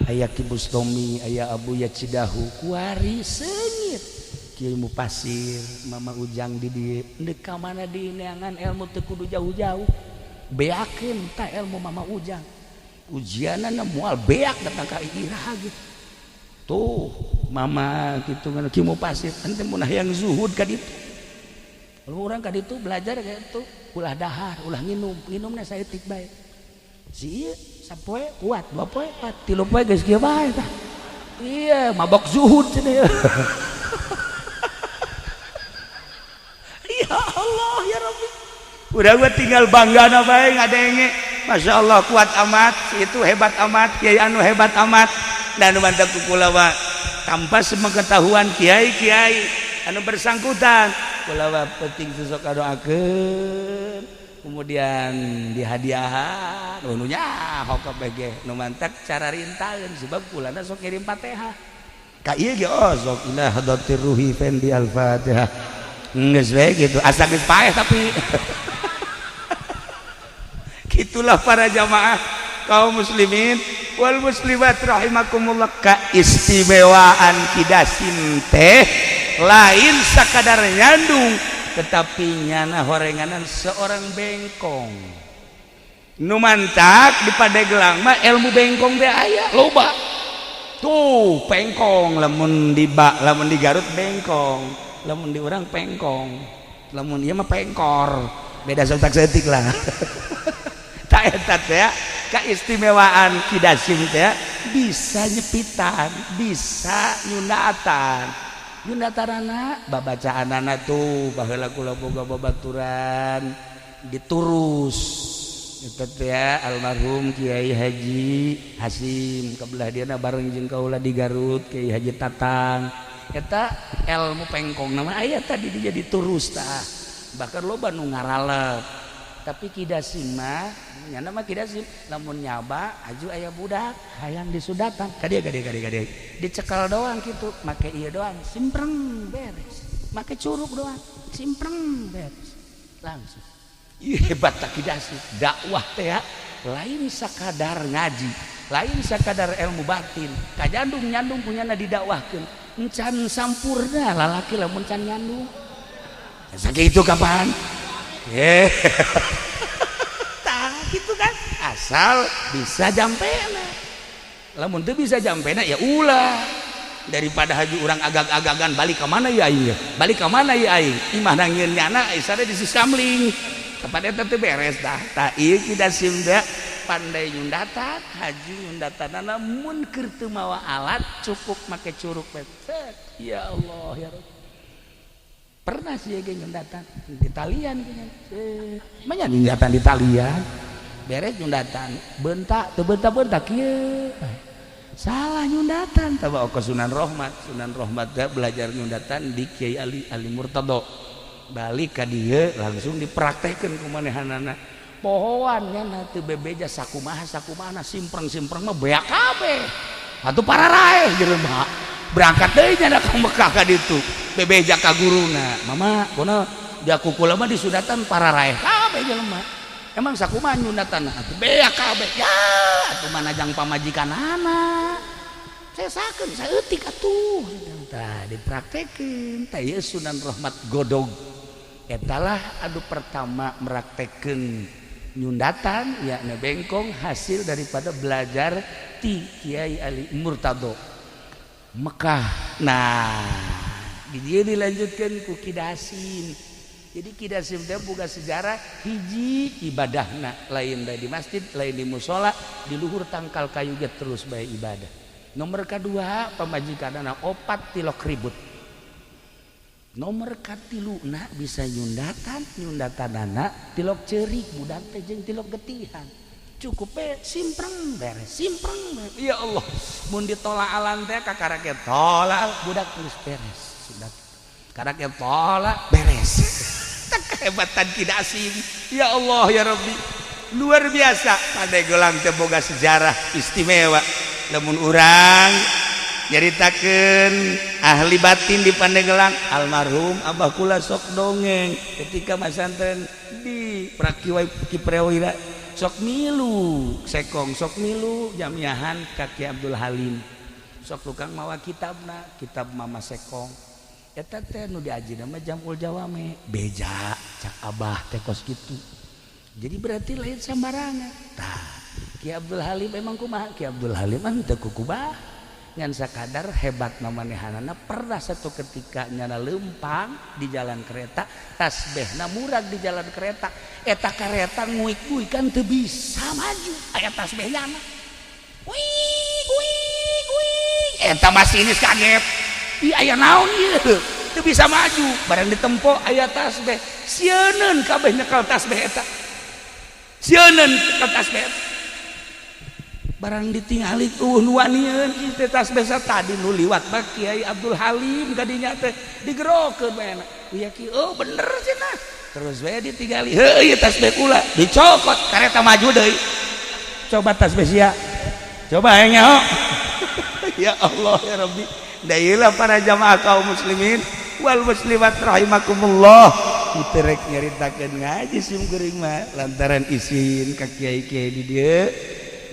aya Ki Bustomi, aya Abu Yacidahu, kuari seungit. Kiai Mupasir, Mama Ujang di dieu, deuk ka mana dineangan ilmu teu kudu jauh-jauh. Beakeun tah ilmu Mama Ujang. Ujianana moal beak datang ka iraha gitu. Tuh mama gitu kan Ki Mupasir ente mun hayang zuhud ka ditu. Kalau urang ka ditu belajar kayak itu ulah dahar, ulah nginum, nginumna saeutik bae. Si ieu sapoe kuat, dua poe kuat, tilu poe geus kieu bae tah. Iya, mabok zuhud cenah. Ya Allah ya Rabbi. Udah gua tinggal bangga na bae ngadenge. Masya Allah kuat amat, itu hebat amat, kiai anu hebat amat. Dan mantap kula mah tanpa sepengetahuan kiai-kiai anu bersangkutan, kula mah penting sosok doakeun, kemudian dihadiahan, nu nyaho kabeh ge nu mantak cara rintaeun sebab kulana sok ngirim Fatihah. Ka ieu ge oh sok ila hadratir ruhi fendi al-Fatihah. Geus we gitu, asa geus paeh tapi itulah para jamaah kaum muslimin wal muslimat rahimakumullah, keistimewaan Ki Dasim teh lain sakadar nyandung tetapi nyana horenganan seorang bengkong nu mantak di Pandeglang mah ilmu bengkong teh aya loba tuh pengkong lamun di bak lamun di Garut bengkong lamun di urang pengkong lamun ieu mah pengkor beda sotak seeutik lah. Eta teh keistimewaan Ki Dasim teh bisa nyepitan, bisa nyundatan. Nyundatanana babacaanana tuh baheula kula boga babaturan diturus. Eta teh almarhum Kiai Haji Hasim kabelah dieuna bareng jeung kaula di Garut Kiai Haji Tatang. Eta ilmu pengkong nama aya tadi dia diturus tah. Bahkan loba nu ngaralep. Tapi Ki Dasim mah nyana mah Ki Dasim lamun nyaba aju aya budak hayang disudatan ka dieu ka dieu ka dieu ka dieu dicekal doang kitu make ieu doang simpreng beres make curug doang simpreng beres langsung. Ih, hebat tak Ki Dasim dakwah teh lain sakadar ngaji, lain sakadar ilmu batin, kajandung nyandung punyana didakwahkeun encan sampurna lalaki lamun can nyandung. Sakitu kapan eh tah gitu kan, asal bisa jampena. Lamun teu bisa jampena ya ulah, daripada haji urang agag-agagan balik ke mana ya aing, balik ke mana ya aing, imah nangieun nyana isana di siskamling kapan eta teu beres. Tah tah, ieu Ki Dasim teh pandai nyundatan, haji nyundatanana mun keur teu mawa alat cukup make curuk we. Ya Allah ya Rabb, pernah sih ge nyundatan di talian, manya nyundatan di talian, beres nyundatan bentak teu bentak-bentak kieu, salah nyundatan. Taba ke Sunan Rohmat, Sunan Rohmat teh belajar nyundatan di Kiai Ali Ali Murtado, balik ka dieu langsung dipraktekeun ku manehanana, pohoan nya teu bebeja sakumaha sakumaha, simpreng-simpreng mah beak kabeh atuh, pararaeh jelema. Berangkat deui nya ka Mekah ka ditu, bebeja ka guruna, "Mama, kono dia kukula mah disundatan pararaeh kabeh jelema, emang sakumaha nyundatan atuh beak kabeh?" "Ya atuh mana jang pamajikanana sakeun saeutik atuh." Tah dipraktekeun tah ieu Sunan Rahmat Godog etalah anu pertama meraktekeun nyundatan yakni bengkong hasil daripada belajar ti Kiai Ali Murtado Mekah. Nah, di dia dilanjutkan ku Ki Dasim. Jadi Ki Dasim teh boga sejarah hiji, ibadahna lain di masjid, lain di musola, di luhur tangkal kayu ge terus bae ibadah. Nomor kedua, pamajikanana opat tilok ribut. Nomor katilu na bisa nyundatan, nyundatanana tilok cerik budak teh jeung tilok getihan, cukup be simpreng beres, simpreng beres. Ya Allah, mun ditolak alan teh kakara ge tolak budak geus beres sundat, karena ge tolak beres. Kehebatan Ki Dasim, ya Allah ya Rabbi, luar biasa. Pandeglang teh boga sejarah istimewa. Lamun urang nyaritakeun ahli batin di Pandeglang, almarhum Abah kula sok dongeng ketika masantren di Prakiwai Kiprawira, sok milu sekong, sok milu jamiahan ka Ki Abdul Halim, sok tukang mawa kitabna, kitab Mama Sekong eta teh nu diaji mah Jamul Jawame. Beja cak Abah teh kos kitu. Jadi berarti lain sambarangan. Tah, Ki Abdul Halim emang kumaha? Ki Abdul Halim mah teu kukubah, ngan sakadar hebat manehanana. Pernah satu ketika nyana lempang di jalan kereta, tasbehna murag di jalan kereta eta, kereta nguik-nguik kan teu bisa maju, aya tasbeh nyana wih wih wih. Eta masinis kaget, ih, aya naon ieu teu bisa maju? Barang ditempo aya tasbeh, sieuneun kabeh nyekel tasbeh eta, sieuneun nyekel tasbeh eta. Barang ditingali tuh nu wanieun teh tasbeh tadi nu liwat mah Kiai Abdul Halim kadinya teh, digerokeun bae ya ki, oh bener cenah. Terus we ditinggali, heuh, ieu tasbeh kula, dicokot, kareta maju deui. Coba tasbeh sia, coba hayang nyaho. Ya Allah ya Rabbi. Dailah para jamaah kaum muslimin wal muslimat rahimakumullah, rek nyaritakeun ngaji sim kuring mah lantaran isin ka kiai-kiai di dieu,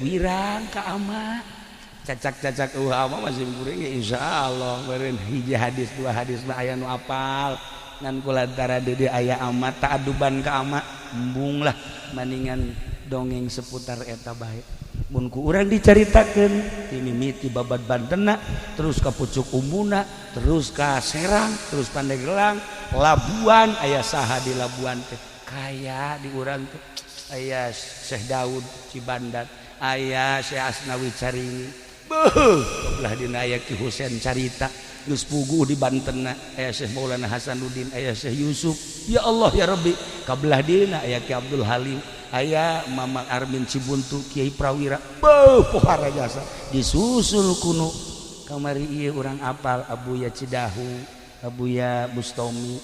wirang ka ama, cacak-cacak ama masih kuring ya. Insyaallah meureun hiji hadis dua hadis mah aya nu apal, ngan kulantaran di dieu aya ama, ta'aduban ka ama, embung lah, maningan dongeng seputar eta bae. Mun ku urang dicaritakeun ti mimiti babad Bantena, terus ka Pucuk Umbuna, terus ka Serang, terus Pandeglang, Labuan, aya saha di Labuan teh kaya di urang teh, aya Syekh Daud Cibandat, aya Syekh Asnawi Caringin, beuh, belah dina aya Ki Husen Carita geus puguh di Bantenna, aya Syekh Maulana Hasanuddin, aya Syekh Yusuf. Ya Allah ya Rabbi, kabelah dina aya Ki Abdul Halim, aya Mama Armin Cibuntu, Kiai Prawira, beuh, pohara jasa. Disusul kuno kamari ieu urang apal Abuya Cidahu, Abuya Bustomi,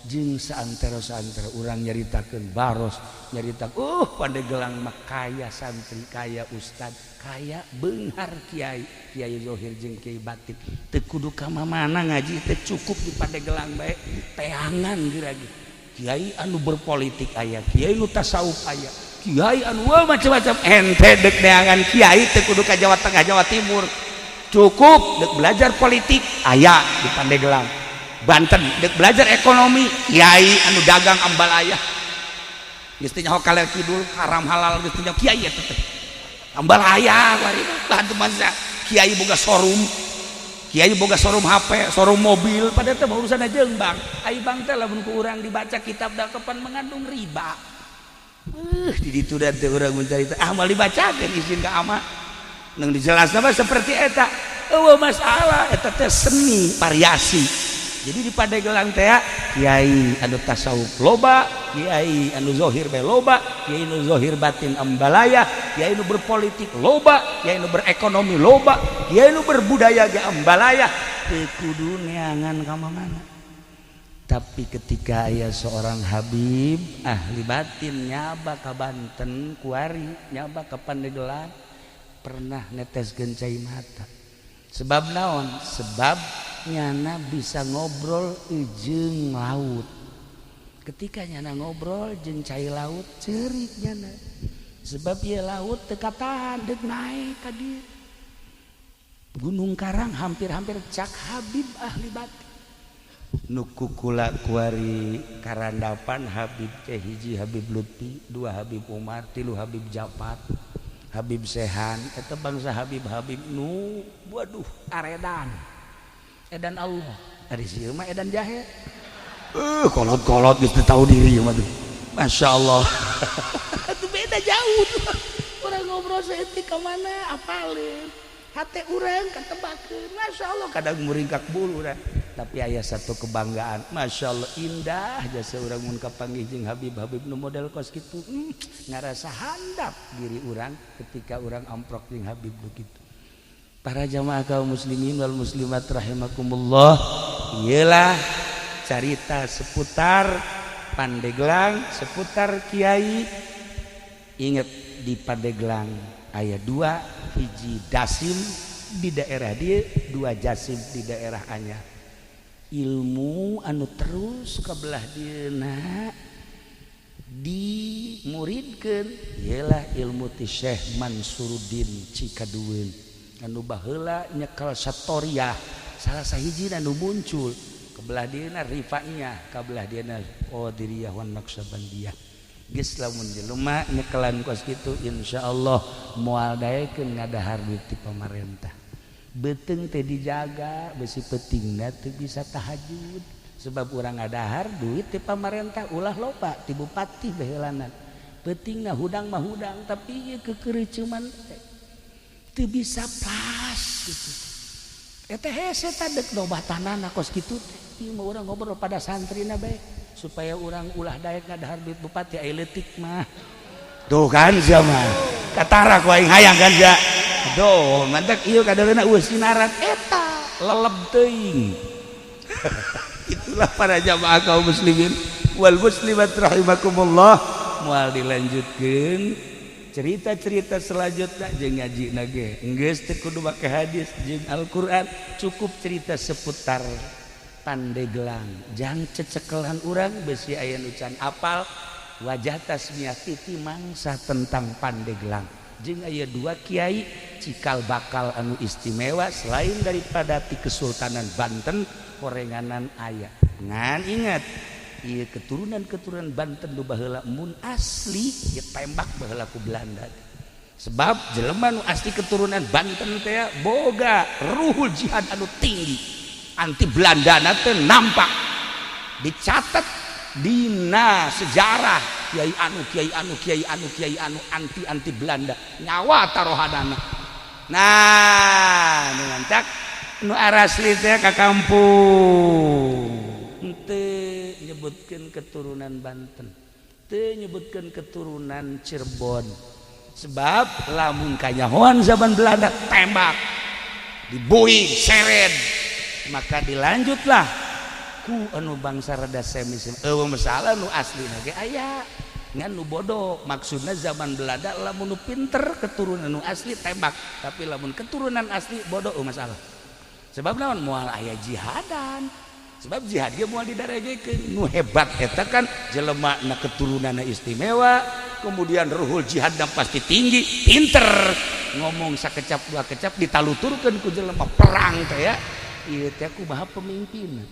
jeung saantero-saantero urang nyaritakeun baros nyarita, Pandeglang mah kaya santri, kaya ustad, kaya beunghar kiai, kiai zohir jeung kiai batin. Teu kudu ka mana ngaji teh, cukup di Pandeglang bae teangan geura ge. Kiai anu berpolitik aya, kiai nu tasawuf aya, kiai anu macam-macam. Ente dek neangan kiai teu kudu ka Jawa Tengah, Jawa Timur. Cukup dek belajar politik aya di Pandeglang, Banten. Dek belajar ekonomi, kiai anu dagang ambalaya. Geus teu nyaho kaler kidul, haram halal geus teu nyaho kiai eta teh. Ambalaya kuari lah teu masa kiai boga showroom. Kiai boga showroom HP, showroom mobil, pada teh urusan jeung bank. Ai bank teh lamun ku urang dibaca kitab da kapan mengandung riba. Di ditu da teh urang mencari ah moal dibacakeun izin ka ama. Nang dijelasna mah seperti eta. Eueuh masalah eta teh seni variasi. Jadi di Pandeglang teh kiai anu tasawuf loba, kiai anu zohir bae loba, kiai anu zohir batin ambalaya, kiai anu berpolitik loba, kiai anu berekonomi loba, kiai anu berbudaya ge ambalaya. Teu kudu neangan ka mana. Tapi ketika aya seorang habib ahli batin nyaba ka Banten kuari, nyaba ka Pandeglang, pernah neteskeun cai mata. Sebab naon? Sebab nyana bisa ngobrol jeung laut. Ketika nyana ngobrol jeung cai laut, ceurik nyana. Sebab ieu laut teu katahan deuk naek ka dieu. Gunung Karang hampir-hampir cak habib ahli batin. Nu kukula kuari karandapan Habib teh hiji Habib Lutfi, dua Habib Umar, tilu Habib Japar, Habib Sehan, eta bangsa Habib-habib nu waduh aredan. Edan Allah. Ari sieun mah edan jahe. Kolot-kolot geus teu tahu diri mah tuh. Masya Allah. Itu beda jauh tuh. Urang ngobrol saeutik ka mana apaleun. Hate urang katebakeun. Masya Allah kadang muringkak bulu urang. Tapi aya satu kebanggaan. Masya Allah indah jasa urang mun kapanggih jeung Habib-habib nu model kos kitu. Ngarasa handap diri urang ketika urang amprok jeung Habib begitu. Para jamaah kaum muslimin wal muslimat rahimakumullah, iyalah carita seputar Pandeglang, seputar kiai. Ingat di Pandeglang aya dua, hiji Dasim di daerah dia, dua Jasim di daerah Anyar. Ilmu anu terus ke belah dieuna dimuridkeun ialah ilmu ti Syekh Mansuruddin Cikadueun anu baheula nyekel satoriah salah sahiji anu muncul kebelah dieuna Rifaiyah, kabelah dieuna Qadiriyah wan Naqsabandiyah. Geus lamun jelema nyekelan kos kitu insyaallah moal daekeun ngadahar duit ti pamarentah. Beuteung teh dijaga besi peutingna teu bisa tahajud sebab urang ngadahar duit ti pamarentah ulah loba ti bupati baheulanan. Peutingna hudang mah hudang tapi ieu kekeureuceuman teh teu bisa pas gitu. Eta hese tah deuk lobatanana kos kitu teh. Ieu mah urang ngobrol pada santrina bae supaya urang ulah daek ngadahar duit bupati aya leutik mah. Tuh kan sia mah. Katara ku aing hayang kan sia. Aduh, mantak ieu kadaleuna eueuh sinaran eta leleb teuing. Itulah para jamaah kaum muslimin wal muslimat rahimakumullah. Moal dilanjutkeun cerita-cerita selanjutnya jeung ngaji ge. Geus teu kudu make hadis jeung Al-Qur'an, cukup cerita seputar Pandeglang. Jang cecekelan urang besi aya nu can apal wajah tasmiah titi mangsa tentang Pandeglang. Jeung aya dua kiai cikal bakal anu istimewa selain daripada ti Kesultanan Banten korenganan aya. Ngan ingat ieu keturunan-keturunan Banten nu baheula mun asli ditembak baheula ku Belanda. Sebab jelema nu asli keturunan Banten teh boga ruhul jihad anu tinggi. Anti Belanda teh nampak dicatat dina sejarah kiai anu kiai anu kiai anu kiai anu anti anti Belanda nyawa tarohadana. Nah, nu mantak nu arasli teh ka kampung henteu nyebutkeun keturunan Banten, teu nyebutkeun keturunan Cirebon. Sebab lamun kanyahoan zaman Belanda tembak, dibui, seret, maka dilanjutlah ku anu bangsa rada semi eueuh masalah nu aslina ge aya ngan nu bodoh. Maksudna zaman Belanda lamun nu pinter keturunan nu asli tembak, tapi lamun keturunan asli bodoh eueuh masalah. Sebab naon moal aya jihadan. Sebab jihad ge moal didaregekeun. Nu hebat eta kan jelema na keturunanna istimewa, kemudian ruhul jihadna pasti tinggi, pinter ngomong sakecap dua kecap ditaluturkeun ku jelema perang teh ya. Ieu teh kumaha pemimpin.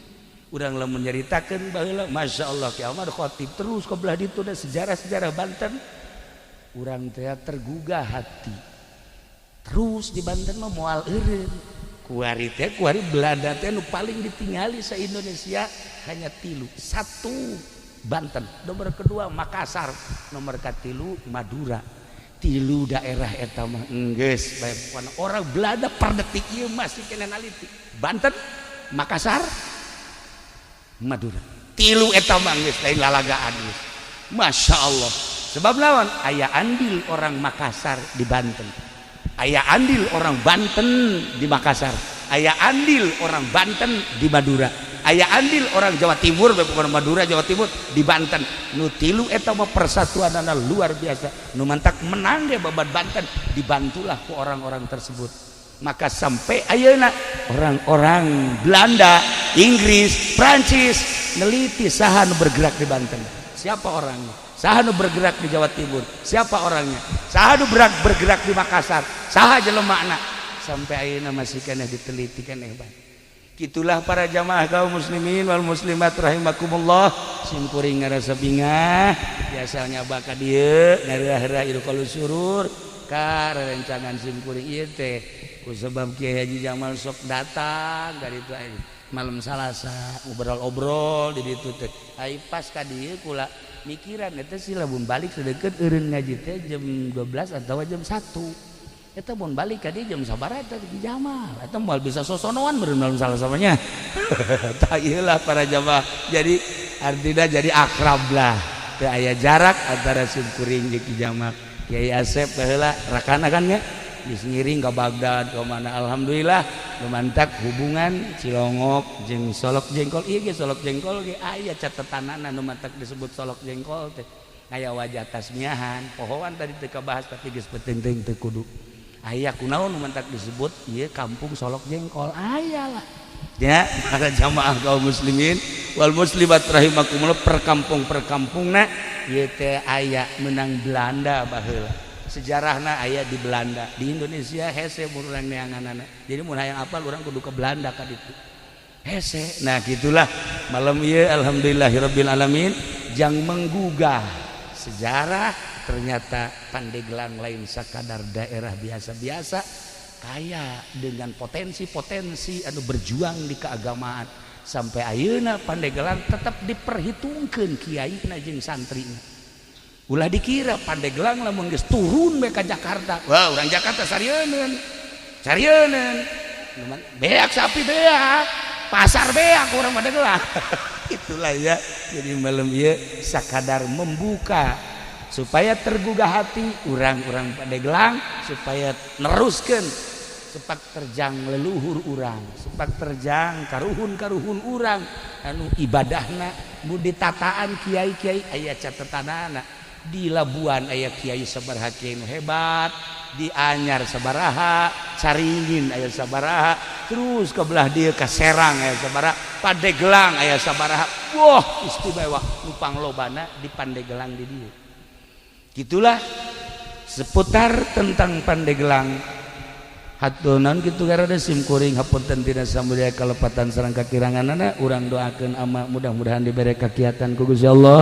Urang lamun nyaritakeun baheula, Masya Allah, Ki Ahmad Khatib terus ke belah ditu da sejarah-sejarah Banten. Urang teh tergugah hati. Terus di Banten mah moal eureun. Kuari teh kuari Belanda teh nu paling ditingali sa Indonesia hanya tilu. Satu Banten, nomor kedua Makassar, nomor katilu Madura. Tilu daerah eta mah enggeus bae pokona orang Belanda per detik ieu masih kena naliti. Banten, Makassar, Madura. Tilu eta mah geus lain lalagaan geus. Masya Allah. Sebab lawan aya andil orang Makassar di Banten. Aya andil orang Banten di Makassar. Aya andil orang Banten di Madura. Aya andil orang Jawa Timur, bukan Madura, Jawa Timur di Banten. Nu tilu eta mah persatuanana luar biasa. Nu mantak menang ge babat Banten dibantulah ku orang-orang tersebut. Maka sampai ayeuna orang-orang Belanda, Inggris, Prancis neliti saha nu bergerak di Banten. Siapa orangnya? Saha nu bergerak di Jawa Timur? Siapa orangnya? Saha nu bergerak di Makassar? Saha jelemana? Sampai ayeuna masih keneh diteliti keneh bae. Gitulah para jamaah kaum muslimin wal muslimat rahimakumullah. Sim kuring ngarasa bingah biasanya baka dieu ngarah-rah ieu surur ka rerencangan sim kuring ieu teh ku sebab Kiai Haji Jamal sok datang dari itu malam Salasa obrol-obrol di ditu teh. Ai pas ka dieu kula mikiran eta sih lamun balik sedeket eureun ngaji teh jam 12 atau jam 1. Eta mun balik ka dieu jam sabaraha eta di Jamal. Eta moal bisa sosonoan meureun malam Salasa mah nya. Tah ieu lah para jamaah. Jadi artinya jadi akrab lah. Teu aya jarak antara sim kuring jeung Ki Jamal. Kiai Asep baheula rakana kan nya geus ngiring ke Baghdad ke mana, alhamdulillah lumantak hubungan Cilongok jeung Solok Jengkol. Ieu ge Solok Jengkol ge aya catetanana nu mantak disebut Solok Jengkol teh aya wajah tasmiahan pohoan tadi teu kabahas, tapi geus penting teu kudu aya kunaon nu mantak disebut ieu kampung Solok Jengkol aya lah ya. Para jamaah kaum muslimin wal muslimat rahimakumullah, perkampung-perkampungna ieu teh aya menang Belanda baheula, sejarahna aya di Belanda. Di Indonesia hese mun urang neanganana, jadi mun hayang apal urang kudu ke Belanda ka ditu hese. Nah, gitulah malam ieu, alhamdulillahirabbil alamin, jang menggugah sejarah. Ternyata Pandeglang lain sakadar daerah biasa-biasa, kaya dengan potensi-potensi anu berjuang di keagamaan. Sampai ayeuna Pandeglang tetap diperhitungkeun kiaina jeung santrina. Ulah dikira Pandeglang lamun geus turun bae ka Jakarta, wah, urang Jakarta sarieun sarieun, beak sapi, beak pasar, beak urang Pandeglang. Itulah ya. Jadi malam ieu sakadar membuka supaya tergugah hati urang-urang Pandeglang supaya neruskeun sepak terjang leluhur urang, sepak terjang karuhun-karuhun urang anu ibadahna nu ditataan kiai-kiai. Aya catetanana di Labuan aya kiai sabaraha, kiai nu hebat di Anyar sabaraha, Caringin aya sabaraha, terus ke belah dieu ka Serang aya sabaraha, Pandeglang aya sabaraha. Wah, istimewa nu panglobana di Pandeglang di dieu. Gitulah seputar tentang Pandeglang. Hatunan kitu garada sim kuring, hapunten tina samulia kalepatan sareng kakiranganana. Urang doakeun ama mudah-mudahan dibere kakiatan ku Gusti Allah,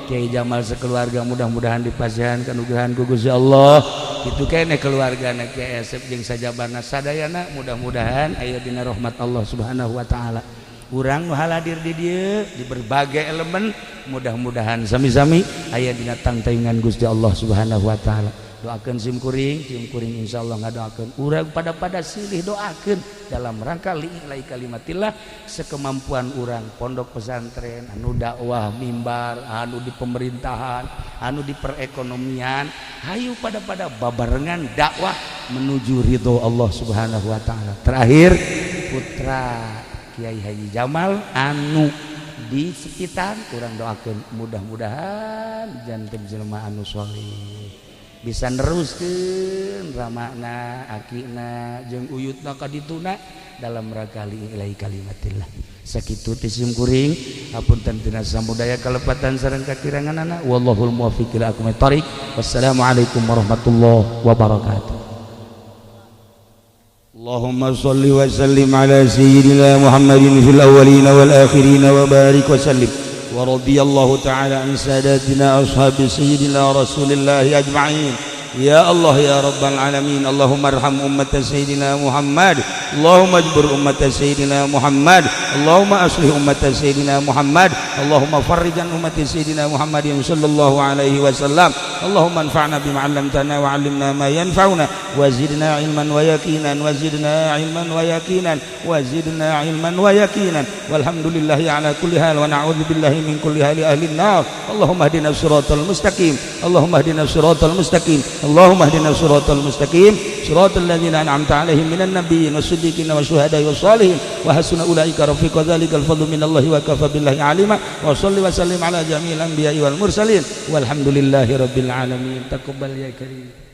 Kiai Jamal sekeluarga mudah-mudahan dipasihan kanugrahan ku Gusti Allah. Kitu keneh keluargana Kiai Asep jeung sajabana sadayana mudah-mudahan aya dina rahmat Allah Subhanahu wa taala. Urang nu haladir di dieu di berbagai elemen mudah-mudahan sami-sami aya dina tangtaingan Gusti Allah Subhanahu wa taala. Doakan sim kuring, sim kuring insyaallah ngadoakeun urang pada silih doakeun dalam rangka li'i'lai kalimatillah sekemampuan urang, pondok pesantren anu dakwah, mimbar anu di pemerintahan, anu di perekonomian, hayu pada babarengan dakwah menuju ridho Allah Subhanahu wa taala. Terakhir, putra Kiai Haji Jamal anu di sekitar kurang doakeun mudah-mudahan janten jelema anu soleh, bisa neruskeun ramana, akina jeung uyutna ka dituna. Dalam rangka li'i'lai kalimatillah. Sakitu ti sim kuring, hapunten tina samudaya kalepatan sareng kakiranganana. Wallahul muwaffiq ila aqwamit thoriq. Wassalamualaikum warahmatullahi wabarakatuh. اللهم صل وسلم على سيدنا محمد في الأولين والآخرين وبارك وسلم. ورضي الله تعالى عن ساداتنا أصحاب سيدنا رسول الله أجمعين. يا الله، يا رب العالمين، اللهم ارحم أمة سيدنا محمد، اللهم اجبر أمة سيدنا محمد، اللهم أصلح أمة سيدنا محمد، اللهم فرج عن أمة سيدنا محمد صلى الله عليه وسلم. اللهم انفعنا بما علمتنا وعلمنا ما ينفعنا وزدنا علما ويقينا، وزدنا علما ويقينا، وزدنا علما ويقينا. والحمد لله على كل حال ونعوذ بالله من كل حال أهل النار. اللهم اهدنا الصراط المستقيم، اللهم اهدنا الصراط المستقيم، اللهم اهدنا الصراط المستقيم، صراط الذين أنعمت عليهم من النبيين والصديقين والشهداء والصالحين وحسن أولئك رفيقا. ذلك الفضل من الله وكفى بالله عليما. وصل وسلم على جميع الأنبياء والمرسلين والحمد لله رب العالمين. تقبل يا كريم.